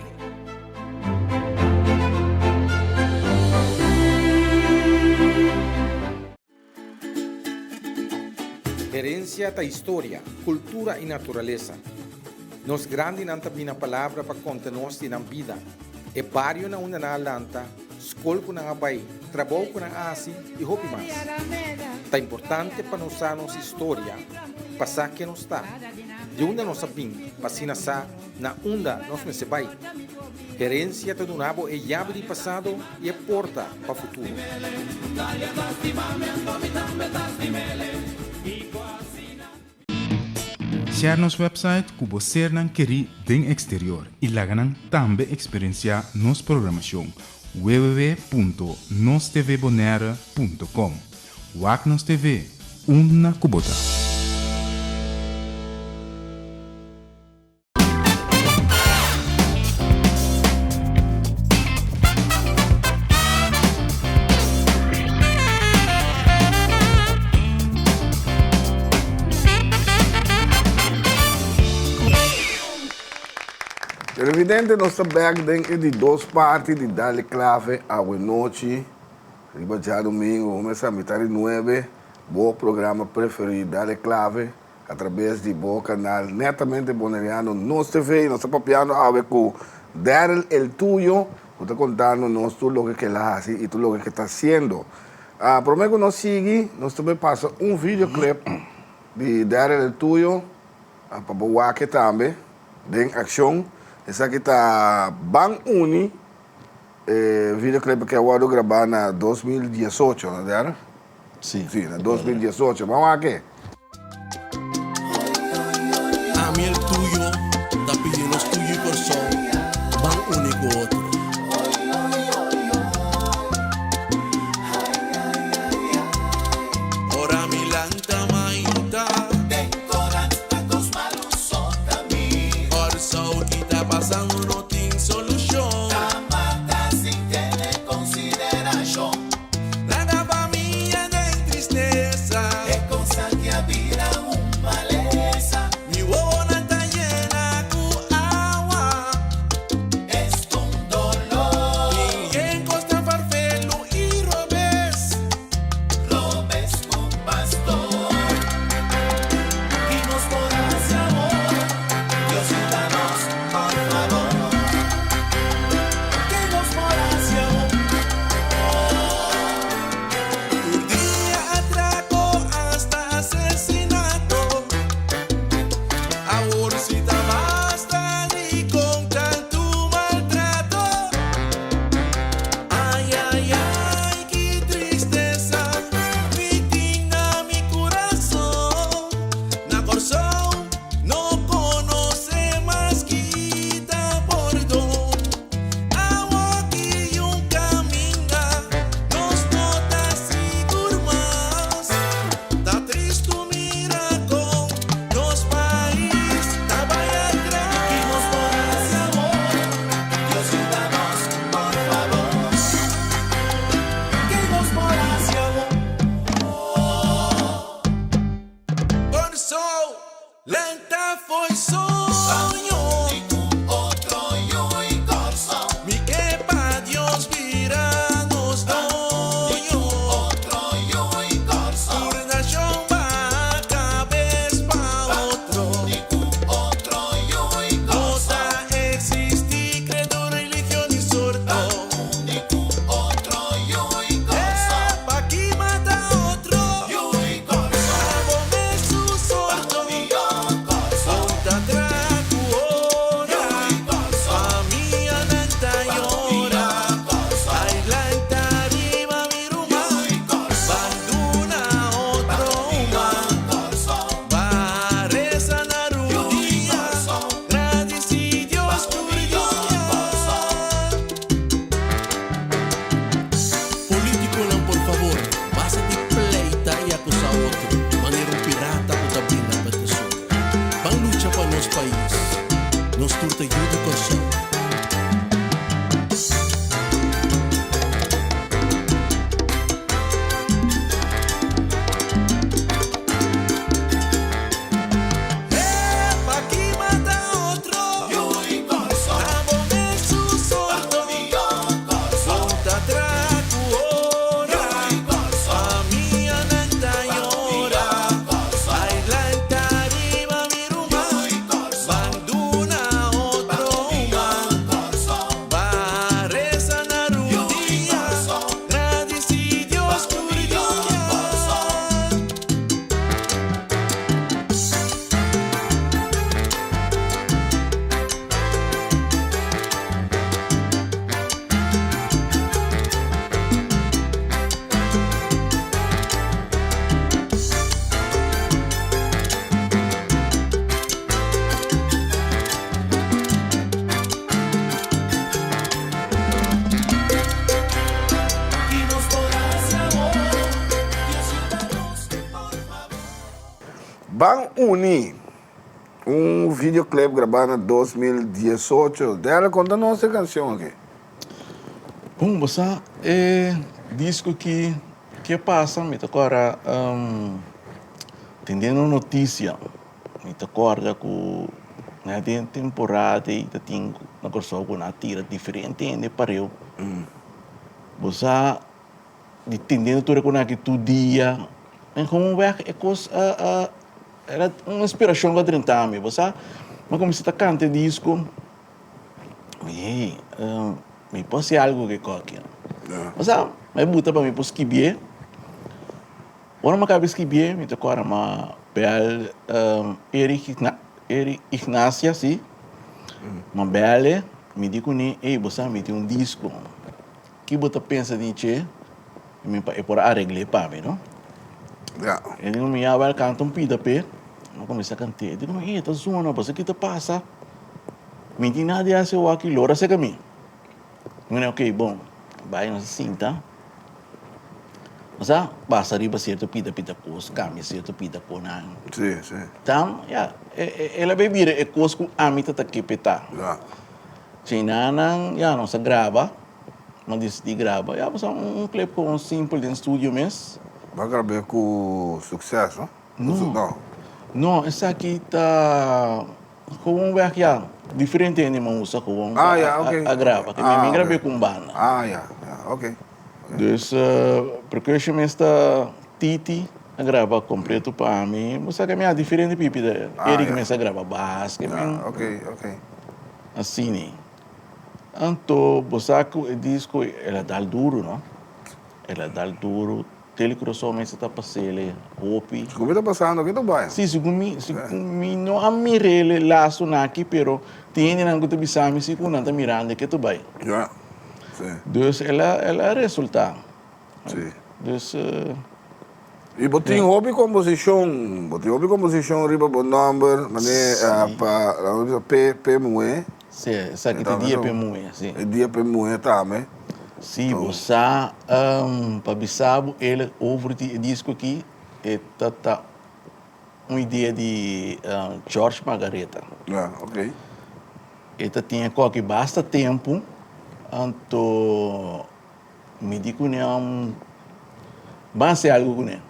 Herensia ta historia, kultura i naturalesa. Nos grandinan ta bini na palabra pa konta nos di nan bida, e bario na unda nan a lanta, skol ku nan a bai, trabou ku nan a hasi i hopi mas. Ta importante pa nos sa nos historia pa sa ken nos ta, di unda nos a bin pa asina sa na unda nos mester bai. Herensia ta duna bo e yabi di pasado i e porta pa futuro. Share nos website ku bo sernan kerí den eksterior i laga nan tambe eksperensiá nos programashon www.nostvbonaire.com Wak nos TV, unda ku bo ta. Televidente nos ta bek den e di dos parti di Dale Clave awe nochi riba djadomingo kumesa mitad di nuebe bo programa preferi Dale Clave. A trabes di bo canal Netamente Boneriano Nos TV nos ta papiando awe cu Daryl El Tuyo cu ta contando nos tur loke ke el a haci y tur loke ke ta haciendo. Prome cu nos sigui nos ta bay pasa un videoclip di Daryl El Tuyo pa bo wak tambe den accion. Esaki ta Ban Uni e videoclip ke a wordo graba na 2018 no Daryl? Sí. Sí, na 2018. Ban wak e. Ami el tuyo ta pidi nos tuyo y Kòrsou ban uni ku otro. Ora mi lanta mainta. Den korant ta kos malu so ta mi. Kòrsou ki ta pasando no tin solushon. Ta mata sin tene konsiderashon. Laga famia den tristesa. E kos aki. pa otro, manera un pirata ku ta bringa pa tesoro. Ban lucha pa nos pais, nos tur ta yu di Kòrsou. Ban uni Un videoclip grabá na 2018. Dèle, konta nos e kanshon aki. Bon, bo sa e disko ki ke pasa mi ta kòrda tendiendo notisia mi ta kòrda ku na den temporada ei ta tin na Kòrsou ku nan a tira diferente hende pareu. Bo sa di tende tur e kos aki tur dia en gewoon weg e kos a a era un inspirashon ku a drenta mi bo sa mi a kuminsá ta kanta e disko mi hey mi por hasi algu ku e kos aki bo sa mi a buta pa mi por skibié ora mi a kaba di skibié mi ta kòrda mi a bèl Eric Eric Ignacia si mi a bèl e mi di kuné ey bo sa mi tin un disko. Ki bo ta pensa di dje? Mi pa e por aregl'é pa mi, no? Ya. E di mi, ya, wèl, kanta un pida p'e. Mi a kuminsá kant'é. E di mi, e ta zona, pasobra ki ta pasa? Mi tin nada di hasi awor aki, lora seka mi. Mi di, oké, bon, bai nos a sinta. Nos a pasa riba sierto pida pida kos, kambia sierto pida konan. Sí, sí. Tam, ya, el a bai bira e kos ku ami ta ta ke p'e ta. Ya. Chinanan ya nos a graba, nos disidí graba, ya pasobra un clip con simpel den studio mes. Bo a grab'é ku sukses, no? No, no esaki ta gewoon weg ya, diferente hende man usa gewoon a graba, ke mi grab'é ku un banda. Ah ya, ya, ok. Dus percussion mes ta Titi a graba completo pa mi, bo sa ke mi a diferente pipi ta, Eric mes a graba bass, ke men. Ok, ok. Asini. Anto bo sa ku e disko el a dal duru no. El a dal duru. Tele Curaçao mester ta pas'ele hopi. Segun mi ta pasando aki ta bai. Si, segun mi, segun mi no a mir'ele lasonan aki pero tin hendenan ku ta bisa mi si ku nan ta mirando ke ta bai. Ya, si. Dus el a el a resulta. Si. Dus. I bo tin hopi komposishon, bo tin hopi komposishon riba bo nòmber, manera pa, laga nos bisa p'e, p'e muhé. Sí, esaki ta e dia p'e muhé, sí. E dia p'e muhé tambe. Sí, bo sa, pa bisa bo eerlijk over di e disko aki, e ta ta un idea di George Margaretha. Ja, oké. E ta tin e kòki basta tempu, anto Mi di kuné ban hasi algu kuné.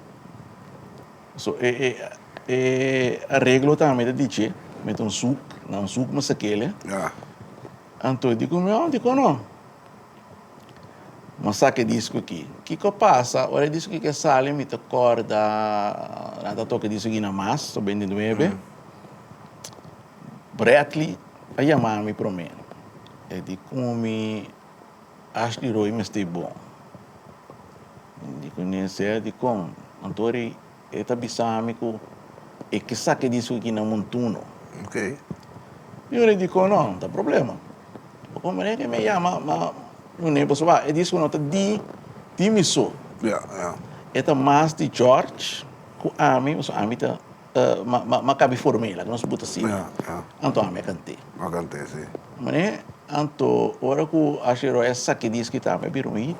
So e e e areglo tambe ta dichi mi ta un suk, na un suk mi sak'el. Anto e di ku mi, oh dikon no? Mi a saka e disko aki. Kiko a pasa? Ora e disko aki a sali mi ta kòrda nan ta toka e disko aki na mas, 99. Bradley a yama mi promé. E di ku mi. Ashley Roy mester bon. Mi di kuné sea dikon. Anto ori e ta bisa mi ku e ke saka e disku aki na Montuno. Ok. Mi ora di kon no, no ta problema. Bo komprende ke mi a yama ma kuné pasobra e disku no ta di di mi so. Ya, ya. E ta mas di George ku ami pasobra ami ta ma ma ma kabi form'é laga nos buta asina. Ya, ya. Anto ami a kant'é. A kant'é, si. Manera, anto ora ku Ashley Roy a saka e diski tambe a bira un hit.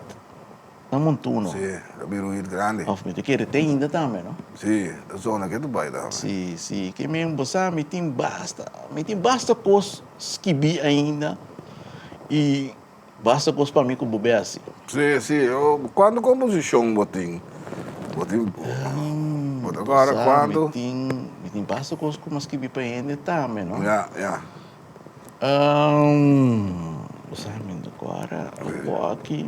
Na Montuno. Sí, ta bira un hit grandi. Of mi ta kere te ainda tambe, no? Sí, ta zona ke ta bai tambe. Sí, sí. Ke men bo sa mi tin basta, mi tin basta kos skibí ainda i basta kos pa mi ku bo be hasi. Sí, sí. Kuantu komposishon bo tin? Bo tin, bo ta kòrda kuantu? Mi tin, mi tin basta kos ku mi a skibi pa hende tambe, no? Ya, ya. Bo sa mi no ta kòrda awor aki.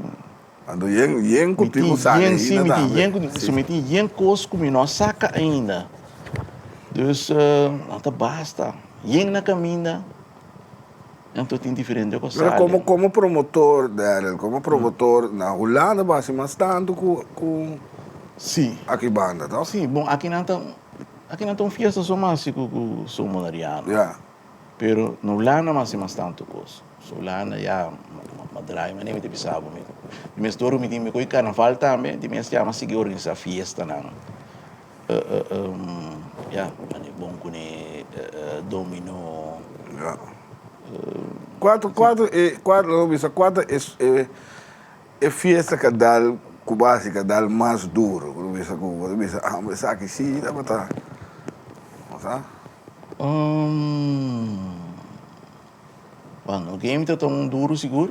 Anto yen yen ku tin ku sali ainda tambe. Mi tin yen si, mi tin yen kos ku mi no a saka ainda. Dus nan ta basta. Yen na kaminda, anto tin diferente ku a Pero sali. komo komo promotor Daryl, komo promotor na Hulanda bo hasi mas tantu ku ku Si. aki banda toh? Si, bon aki nan ta aki nan ta un fiesta so mas ku ku so Monariano. Ya. Pero na Hulanda mas i mas tantu kos. So Hulanda ya ma draai manera mi ta bisa bo. Di mes dor mi tin mi koe karnaval tambe di mes ya mi a sigui organisa fiestanan. Ya mane bon kune domino. Ya. Kuantu kuantu e kuantu lo bisa kuantu e e fiesta ka dal ku base ka dal mas duro ku lo bisa ku bo ta bisa ah esaki si tabata sa. Bueno, game ta ta un duro sigur.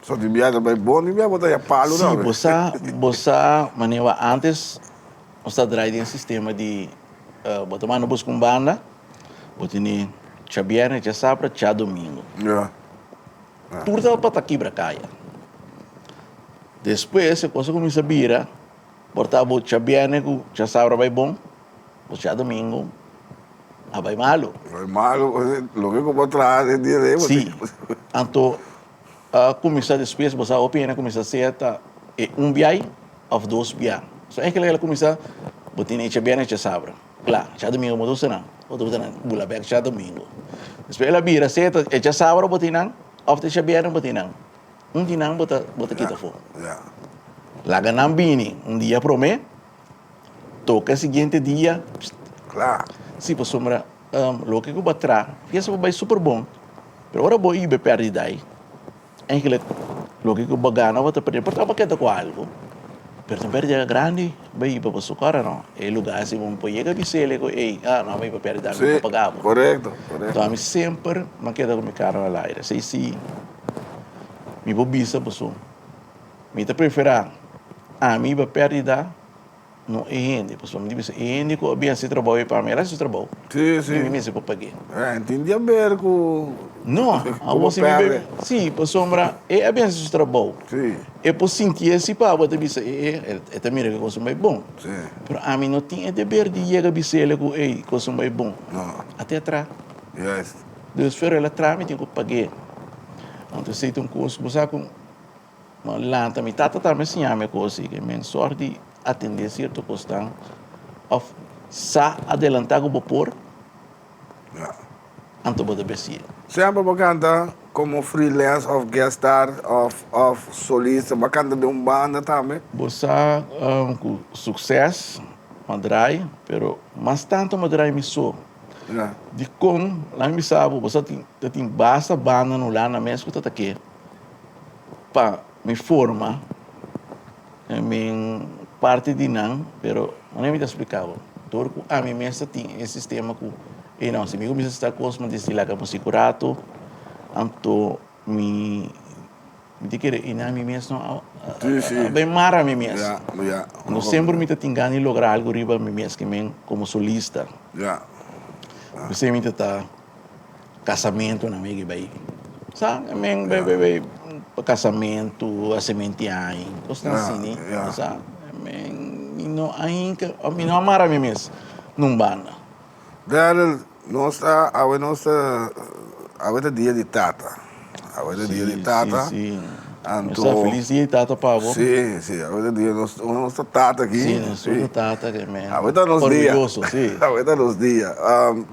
So di bia ta bai bon, di bia bo ta ya palu Si, tambe. bo sa, bo sa manera antes nos ta draai den sistema di bo ta manda buska un banda, bo tene djabièrnè, djasabra, djadomingo. Ya. Tur tabata kibra kaya. Despues e kos a kuminsá bira, por ta bo djabièrnè ku djasabra bai bon, bo djadomingo a bai malu. Bai malu, loke ku bo traha den dia ei bo Sí, anto a kuminsá despues bo sa hopi hende a kuminsá sea ta e un biai òf dos bia. So eigenlijk el a kuminsá bo tin e djabièrnè i djasabra. Kla, djadumingu bo ta usa nan, bo ta usa nan bula bèk djadumingu. Despues el a bira sea ta e djasabra bo tin nan òf ta e djabièrnè bo tin nan. Un di nan bo ta bo ta kita afó. Laga nan bini un dia promé. Toca e siguiente dia. Kla. Si, pasobra loke ku bo a traha, fiesta por bai super bon, pero ora bo iba e pèrdida ei, eigenlijk loke ku bo a gana bo ta pèrdè. Por ta bo a keda ku algu, pero ta un pèrdida grandi bo iba pasobra ora no, e lugá si bo por yega bis'el ku ey, ah no, mi iba pèrdida, mi por paga bo. Korekto, korekto. Enton ami semper mi a keda ku mi kara na laire. Esei si mi por bisa pasobra Mi ta preferá ami ba pèrdida, no e hende. Pasobra mi ta bisa e hende ku a bin hasi trabou ei pa mi, el a hasi su trabou. Sí, sí. I mi mester por pag'é. Eh, tin di haber ku. No, ku bo pèrdè. Sí, pasobra e a bin hasi su trabou. Sí. E por sintié si pa bo ta bisa e, e, e ta mira ku e kos un bai bon. Sí. Pero ami no tin e deber di yega bis'el ku ei, kos un bai bon. No. A te atrá. Juist. Dus pero el a traha mi tin ku pag'é. Anto esei ta un kos ku bo sa ku. Ma lanta mi tata tambe siña mi kos i ke men sòrt di atendé sierto kosnan òf sa adelantá ku bo por, anto bo ta besié. Semper bo kanta komo freelance òf guest star òf òf solista, bo a kanta den un banda tambe? Bo sa ku sukses m'a drai, pero mas tantu m'a drai mi so. Dikon? Laga mi bisa bo, bo sa tin ta tin basta banda na Hulanda mes ku ta ta ke. Pa mi forma mi parti di nan, pero manera mi ta splica bo, dor cu ami mes ta tin e sistema cu ey no, si mi cuminsa sta cos mi ta laga musico rato, anto mi mi ta kere ey nan mi mes no a bay mara mi mes. No semper mi ta tin gana di logra algo riba mi mes ke men como solista. P'esey mi ta ta. Casamentonan mi ke bai sa men bai bai bai pa casamento hasementi aña cosnan asina sa men mi no a hinca mi no a mara mi mes nun banda. Daryl nos ta awe nos ta awe ta dia di tata awe ta dia di tata anto felis dia di tata pa bo si si awe ta dia nos nos ta tata aki si nos ta tata aki men awe ta nos dia orguyoso si awe ta nos dia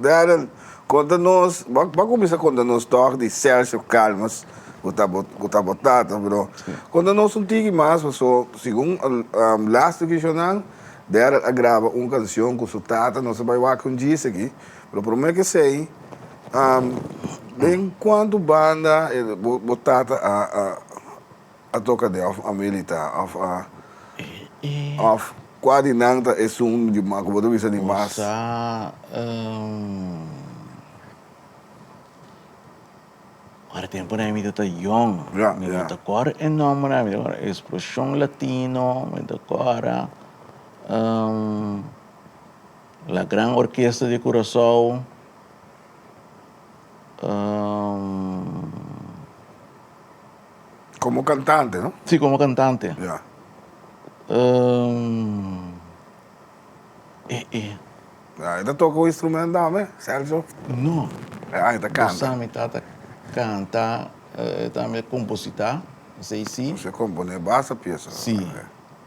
Daryl. Konta nos, bo a kuminsá konta nos tòg di Sergio Calmes ku ta bo ku ta bo tata, pero konta nos un tiki mas paso segun lastu kishonnan Daryl a graba un kanshon ku su tata, nos a bai wak un djis aki, pero promé ke esei den kuantu banda bo tata a. a toka den òf a militá òf a òf kua di nan ta esun di mas ku bo ta bisa di mas? Bo sa ora tempunan mi ta yòn mi no ta kòrda e nòmbernan mi ta kòrda Explosion Latino mi ta kòrda La Gran Orquesta de Curaçao. Como cantante, no? Sí, como cantante. Ya. Eh, eh. Ya, e ta toca un instrumento tambe, Celso? No. Ah, e ta canta. Bo sa mi tata canta, e tambe composita, esey sí. Bo compone basta pieza. Sí,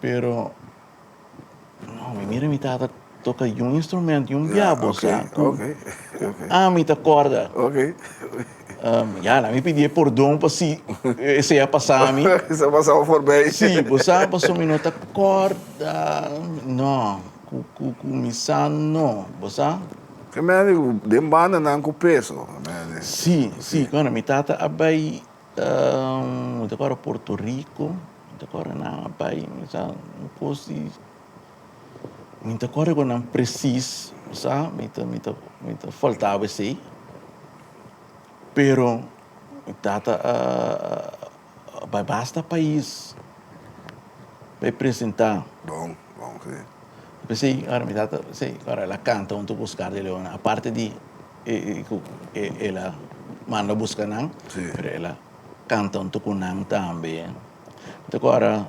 pero No, mi mira mi tata toca yun instrumento, yun bia bo sa. Ku ami ta corda. Ya, la mi pidi e pordon pa si esey a pasa mi. Esey a pasa bo forbij. Si, bo sa pasobra mi no ta corda, no, ku mi sa no, bo sa. Ke mende ku den bandanan ku peso. Si, si, bueno mi tata a bay Mi ta kòrda Puerto Rico, mi ta kòrda nan a bai, mi sa un kos di, mi ta kòrda ku nan presis, bo sa, mi ta mi ta mi ta faltaba esei, pero mi tata a a bai basta pais bai presentá. Bon, bon, si. P'esei ora mi tata, p'esei ora el a kanta huntu ku Oscar de Leon, aparte di. Ku el a manda buska nan, pero el a kanta huntu ku nan tambe. Mi ta kòrda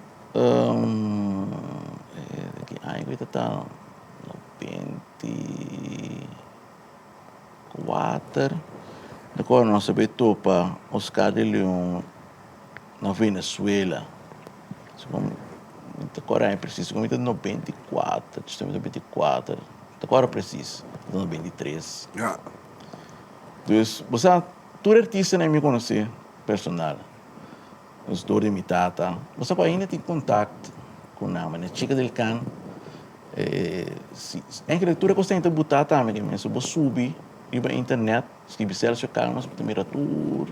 ki aña ku ta ta 94, mi ta kòrda nos a bai topa Oscar de Leon na Venezuela. Mi ta kòrda aña presis, mi ta 94, 94. Ta kòrda presis, ta na 23. Ja. Dus, bo sa, tur artistanan mi konosé personal. Dus dor di mi tata. Bo sa ku ainda tin kontakt ku nan, manera Chica del Can, si, enkele tur e kos ta butá tambe den mes. Bo subi riba internet, skibi Celso Calmas, bo ta mira tur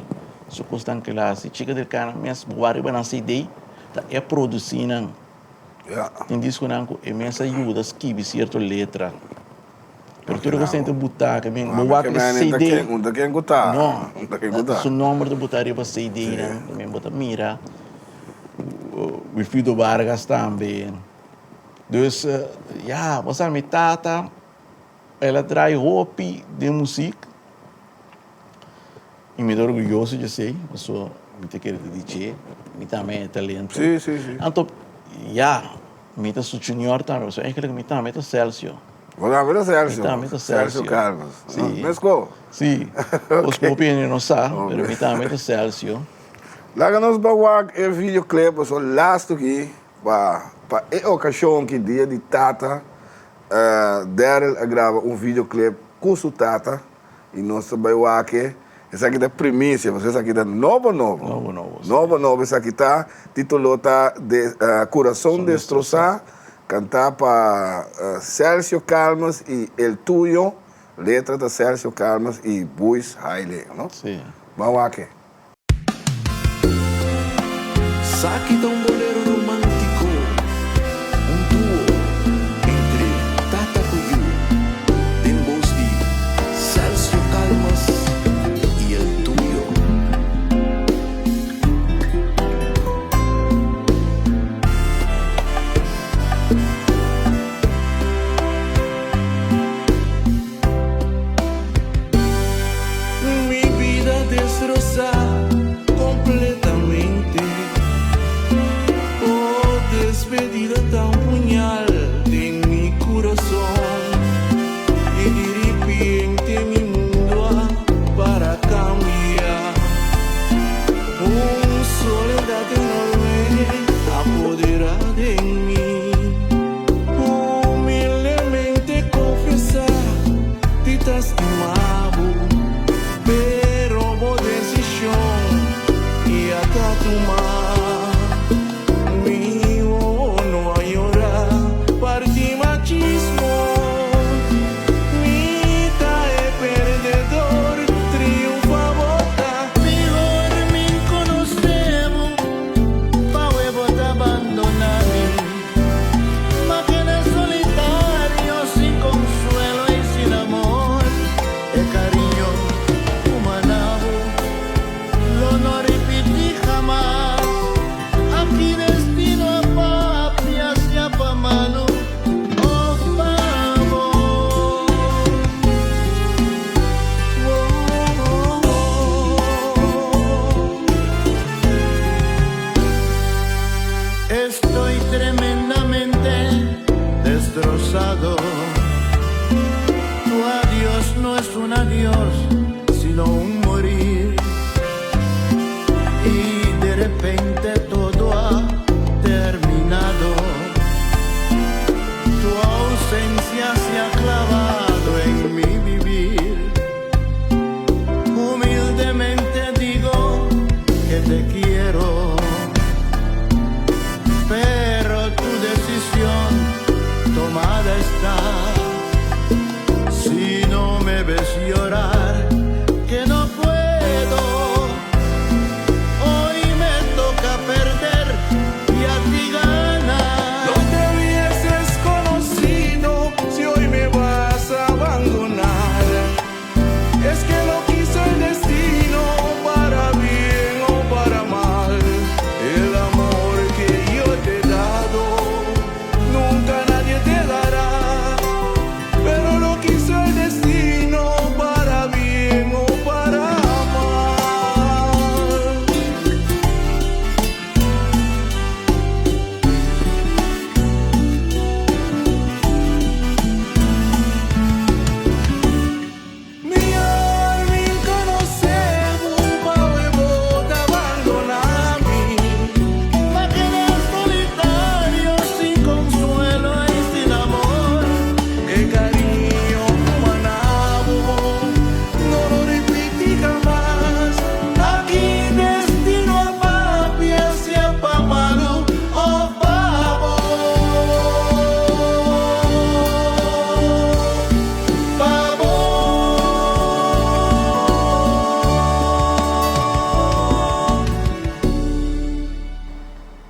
su kosnan ku el a hasi. Chica del Can mes, bo wak riba nan CD, ta e a produsí nan. Tin diskonan ku e mes a yuda skibi sierto letra. Pero tur e kos ta butá, ke men bo wak e CD. No, su nomber ta butá riba CD-nan, ke men bo ta mira. Wilfrido Vargas tambe. Dus, ya, bo sa mi tata. El a draai hopi den muziek y mi ta orguyoso di esey, paso mi ta kere ta di dje, mi tambe e talento. Sí, sí, sí. Anto, ya, mi ta su junior tambe, paso eigenlijk mi tambe ta Celcio. Bo tambe ta Celcio? Mi tambe ta Celcio. Celcio Carlos. Sí. Mesco? Sí. Os hopi hende no sa, pero mi tambe ta Celcio. Laga nos ba wak e videoclip, paso laatste aki pa pa e ocasion ki dia di tata Daryl a graba un videoclip cu su tata y nos ta bay wak e. Esaki ta primicia, pasobra esaki ta nobo nobo. Nobo nobo, si. Nobo nobo esaki ta. Titulo ta de Curason Destrosá, cantá pa Celcio Calmes y El Tuyo. Letra ta Celcio Calmes y Buis Haile, no? Si. Ban wak e. Saki ta un bolero romántico, un duo entre tata cu yu, den bos di Celcio Calmas y El Tuyo. Mi bida destrosá kompletamente Oh despedida ta un puñal den mi kurason I di ripiente mi mundu a para kambia Un soledad enorme a poderá den mi. Humildemente confesá di ta stima bo, pero bo decision ya ta tuma. Mi wowo no a yora parti machismo, mi ta e perdedor, triunfa bo ta. Mihor mi conoce bo.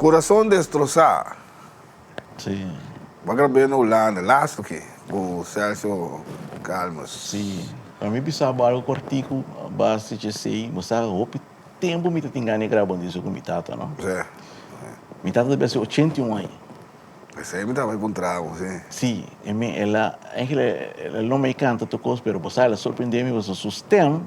Kurason destrosá. Sí. Bo a grab'é na Hulanda, laatste ki, ku Celso Calmes. Sí. Pa mi bisa bo algu kòrtiku a base di esei, bo sa hopi tempu mi ta tin gana di graba un disco ku mi tata, no? Sí. Mi tata ta bira 81 aña. Esei mi tabata puntra bo, sí. Sí, e mi, el a, eigenlijk el no mei kanta tur kos, pero bo sa el a sorprende mi pasobra su stem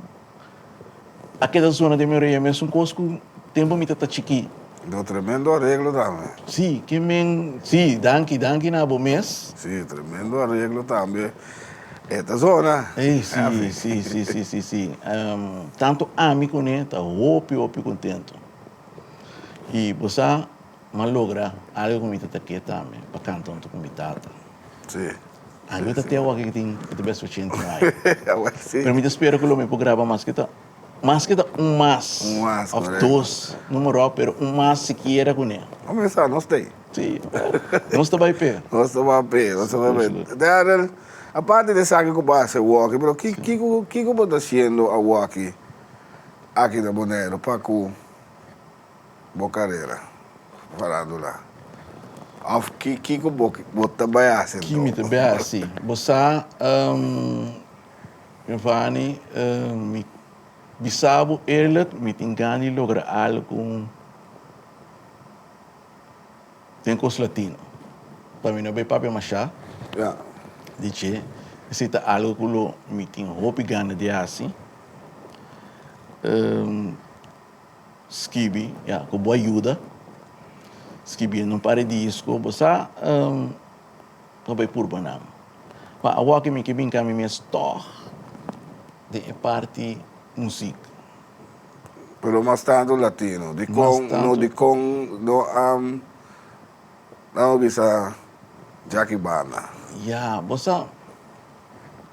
a keda sona den mi oreya mesun kos ku tempu mi ta chikí. Do tremendo areglo tambe. Sí, ke men, sí, danki, danki na bo mes. Sí, tremendo areglo tambe e ta zona. Ey, sí, sí, sí, sí, sí, sí. Tantu ami kuné ta hopi, hopi kontentu. I bo sa, M'a logra algo ku mi ta ta ke tambe, pa kanta huntu ku mi tata. Sí. Algo ta te awor ku tin ku ta bes ochenta aña. Pero mi ta spera ku lo mi por graba mas ke ta, mas ke ta un mas. Un mas, Of dos, no moro, pero un mas sikiera kuné. Bo mester sa, nos ta ei. Sí, nos ta bai p'e. Nos ta bai p'e, nos ta bai p'e. Darrel, aparte di esaki ku bo a hasi awoki, pero kiko, kiko bo ta hasiendo awoki aki na Boneiru pa ku bo karera farándula òf ki kiko bo bo ta bai hasi Ki mi ta bai hasi? Bo sa Giovanni mi bisa bo eerlijk mi tin gana di logra algu den kos latino. Pa mi no bai papia masha di dje esei ta algu ku lo mi tin hopi gana di hasi. Skibi, ya, ku bo ayuda. Skibiendo un par di disko, bo sa bo bai purba nan. Ma awor mi ke bin kambia mi mes tòg den e parti muzik. Pero mas tantu latino. Dikon no dikon no a bisa Jacky Banda? Ya, bo sa,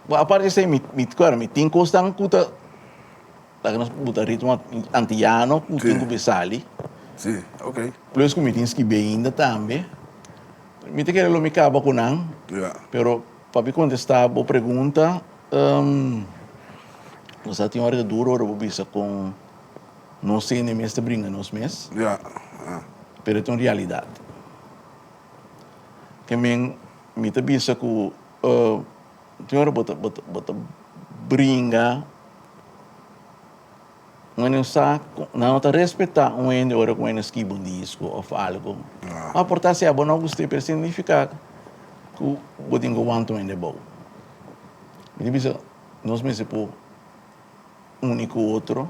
aparte di esei mi mi tin kosnan ku ta. Laga nos buta ritmo antiyano ku tin ku besali. Sí, ok. Plus ku mi tin skibí ainda tambe. Mi ta kere lo mi kaba ku nan. Ya. Pero pa mi kontestá bo pregunta, bo sa tin ora ta duro ora bo bisa kon nos hende mes ta bringa nos mes. Ya, ya. Pero e ta un realidat. Ke men mi ta bisa ku tin ora bo ta bo ta bo ta bringa. Un hende no sa, nan no ta respetá un hende ora ku un hende skibi un disko òf algu. Ma por ta si abo no gust'é, pero signifiká ku bo tin ku wanta un hende abou. Mi ta bisa, nos mester por uni ku otro,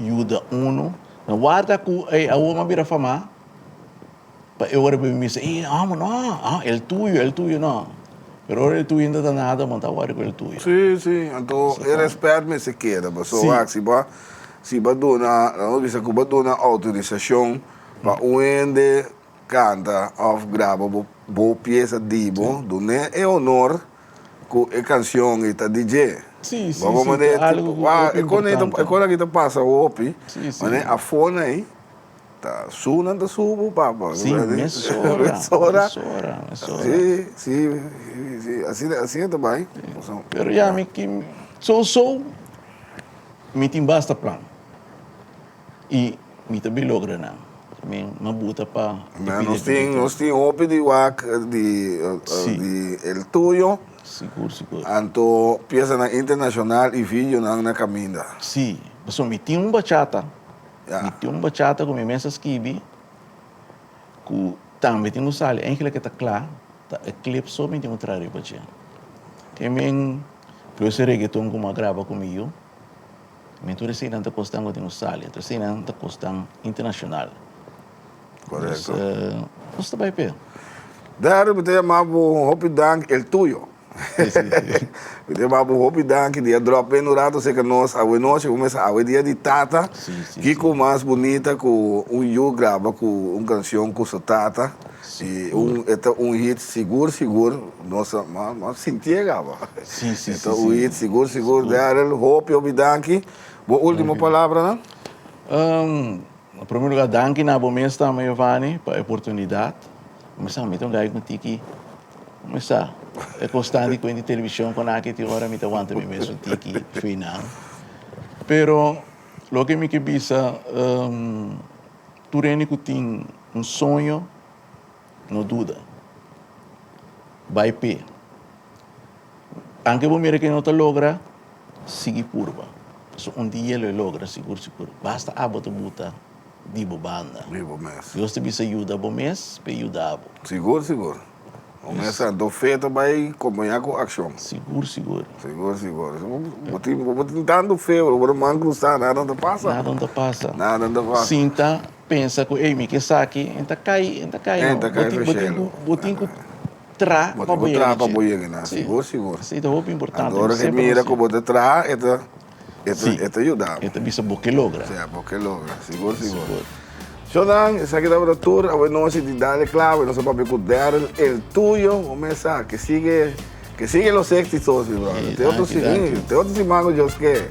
yuda unu. No warda ku ey awor mi a bira famá, Pa e ora mi bisa, ey amo no, ah el tuyo, el tuyo no. Pero ora el tuyo no ta nada, bo no ta wòri ku el tuyo. Sí, sí, anto e rèspèt mester keda, pasobra wak si bo si bo a duna, laga nos bisa ku bo a duna outorisashon pa un hende kanta òf graba bo bo piesa di bo, dun'é e honor ku e kanshon ei ta di dje. Sí, sí, sí, ta algu ku hopi importante. E kon aki ta pasa hopi, manera afó na ei. Ta su nan ta subu papa. Sí, mesora, mesora, mesora. Sí, sí, sí, asina, asina ta bai. Pero ya mi ki so so mi tin basta plan y mi ta bin logra nan. Mi a buta pa Na, nos tin, nos tin hopi di wak di di el tuyo. Sigur, sigur. Anto piesanan internacional y videonan na caminda. Sí, pasobra mi tin un bachata. Mi tin un bachata ku mi mes a skibi ku tambe tin ku sali. Eigenlijk e ta kla, ta e clip so mi tin ku traha riba dje. Ke men plus e reggaeton ku mi a graba ku mi yu, mi tur eseinan ta kosnan ku tin ku sali. Tur eseinan ta kosnan internashonal. Korekto. Nos ta bai p'e. Dario, mi ta yama bo hopi danki, el tuyo. Mi ta yama bo hopi danki di a drop in un rato cerca nos awe nochi, bo mester awe dia di tata. Kiko mas bunita ku un yu graba ku un cancion ku su tata y un e ta un hit sigur sigur nos a mas sintié gaba. E ta un hit sigur sigur. Darrel hopi hopi danki. Bo ultimo palabranan? Na primer lugar danki na bo mes tambe Giovanni pa e oportunidad. Mi sa mi ta un guy cu tiki mi sa e cosnan di cuenta di television con aki tin ora mi ta wanta mi mes un tiki final. Pero loke mi ke bisa tur hende cu tin. un soño, no duda. Bai p'e. Anke bo mira ke no ta logra, sigui purba. Pasobra un dia lo e logra sigur sigur. Basta abo ta buta di bo banda. Di bo mes. Dios ta bisa yuda bo mes p'e yuda bo. Sigur sigur. Bo mes anto fe ta bai kompañá ku akshon. Sigur sigur. Sigur sigur. Bo tin bo tin tantu fe bro, bo ta man krusá nada no ta pasa. Nada no ta pasa. Nada no ta pasa. Sinta pensa ku ey mi ke esaki, e ta kai, e ta kai no. E ta kai Bo tin ku bo tin ku tra Bo pa tin bo ku yega tra na pa dje. bo yega na. Si. Sigur sigur. Esei ta hopi importante. Anto ora ke Semper mira nos ku bo ta traha e ta e ta Si. e ta yuda bo. E ta bisa bo ke logra. Si, bo ke logra. Sigur sigur. Sigur. Shownan, esaki tabata tur awe nochi di Dale Clave. Nos a papia ku Daryl El Tuyo. Bo mes sa, ke sigue, ke sigue los éxitos, mi brother. Sí, Te otro danki, danki. te otro siman ku Dios ke.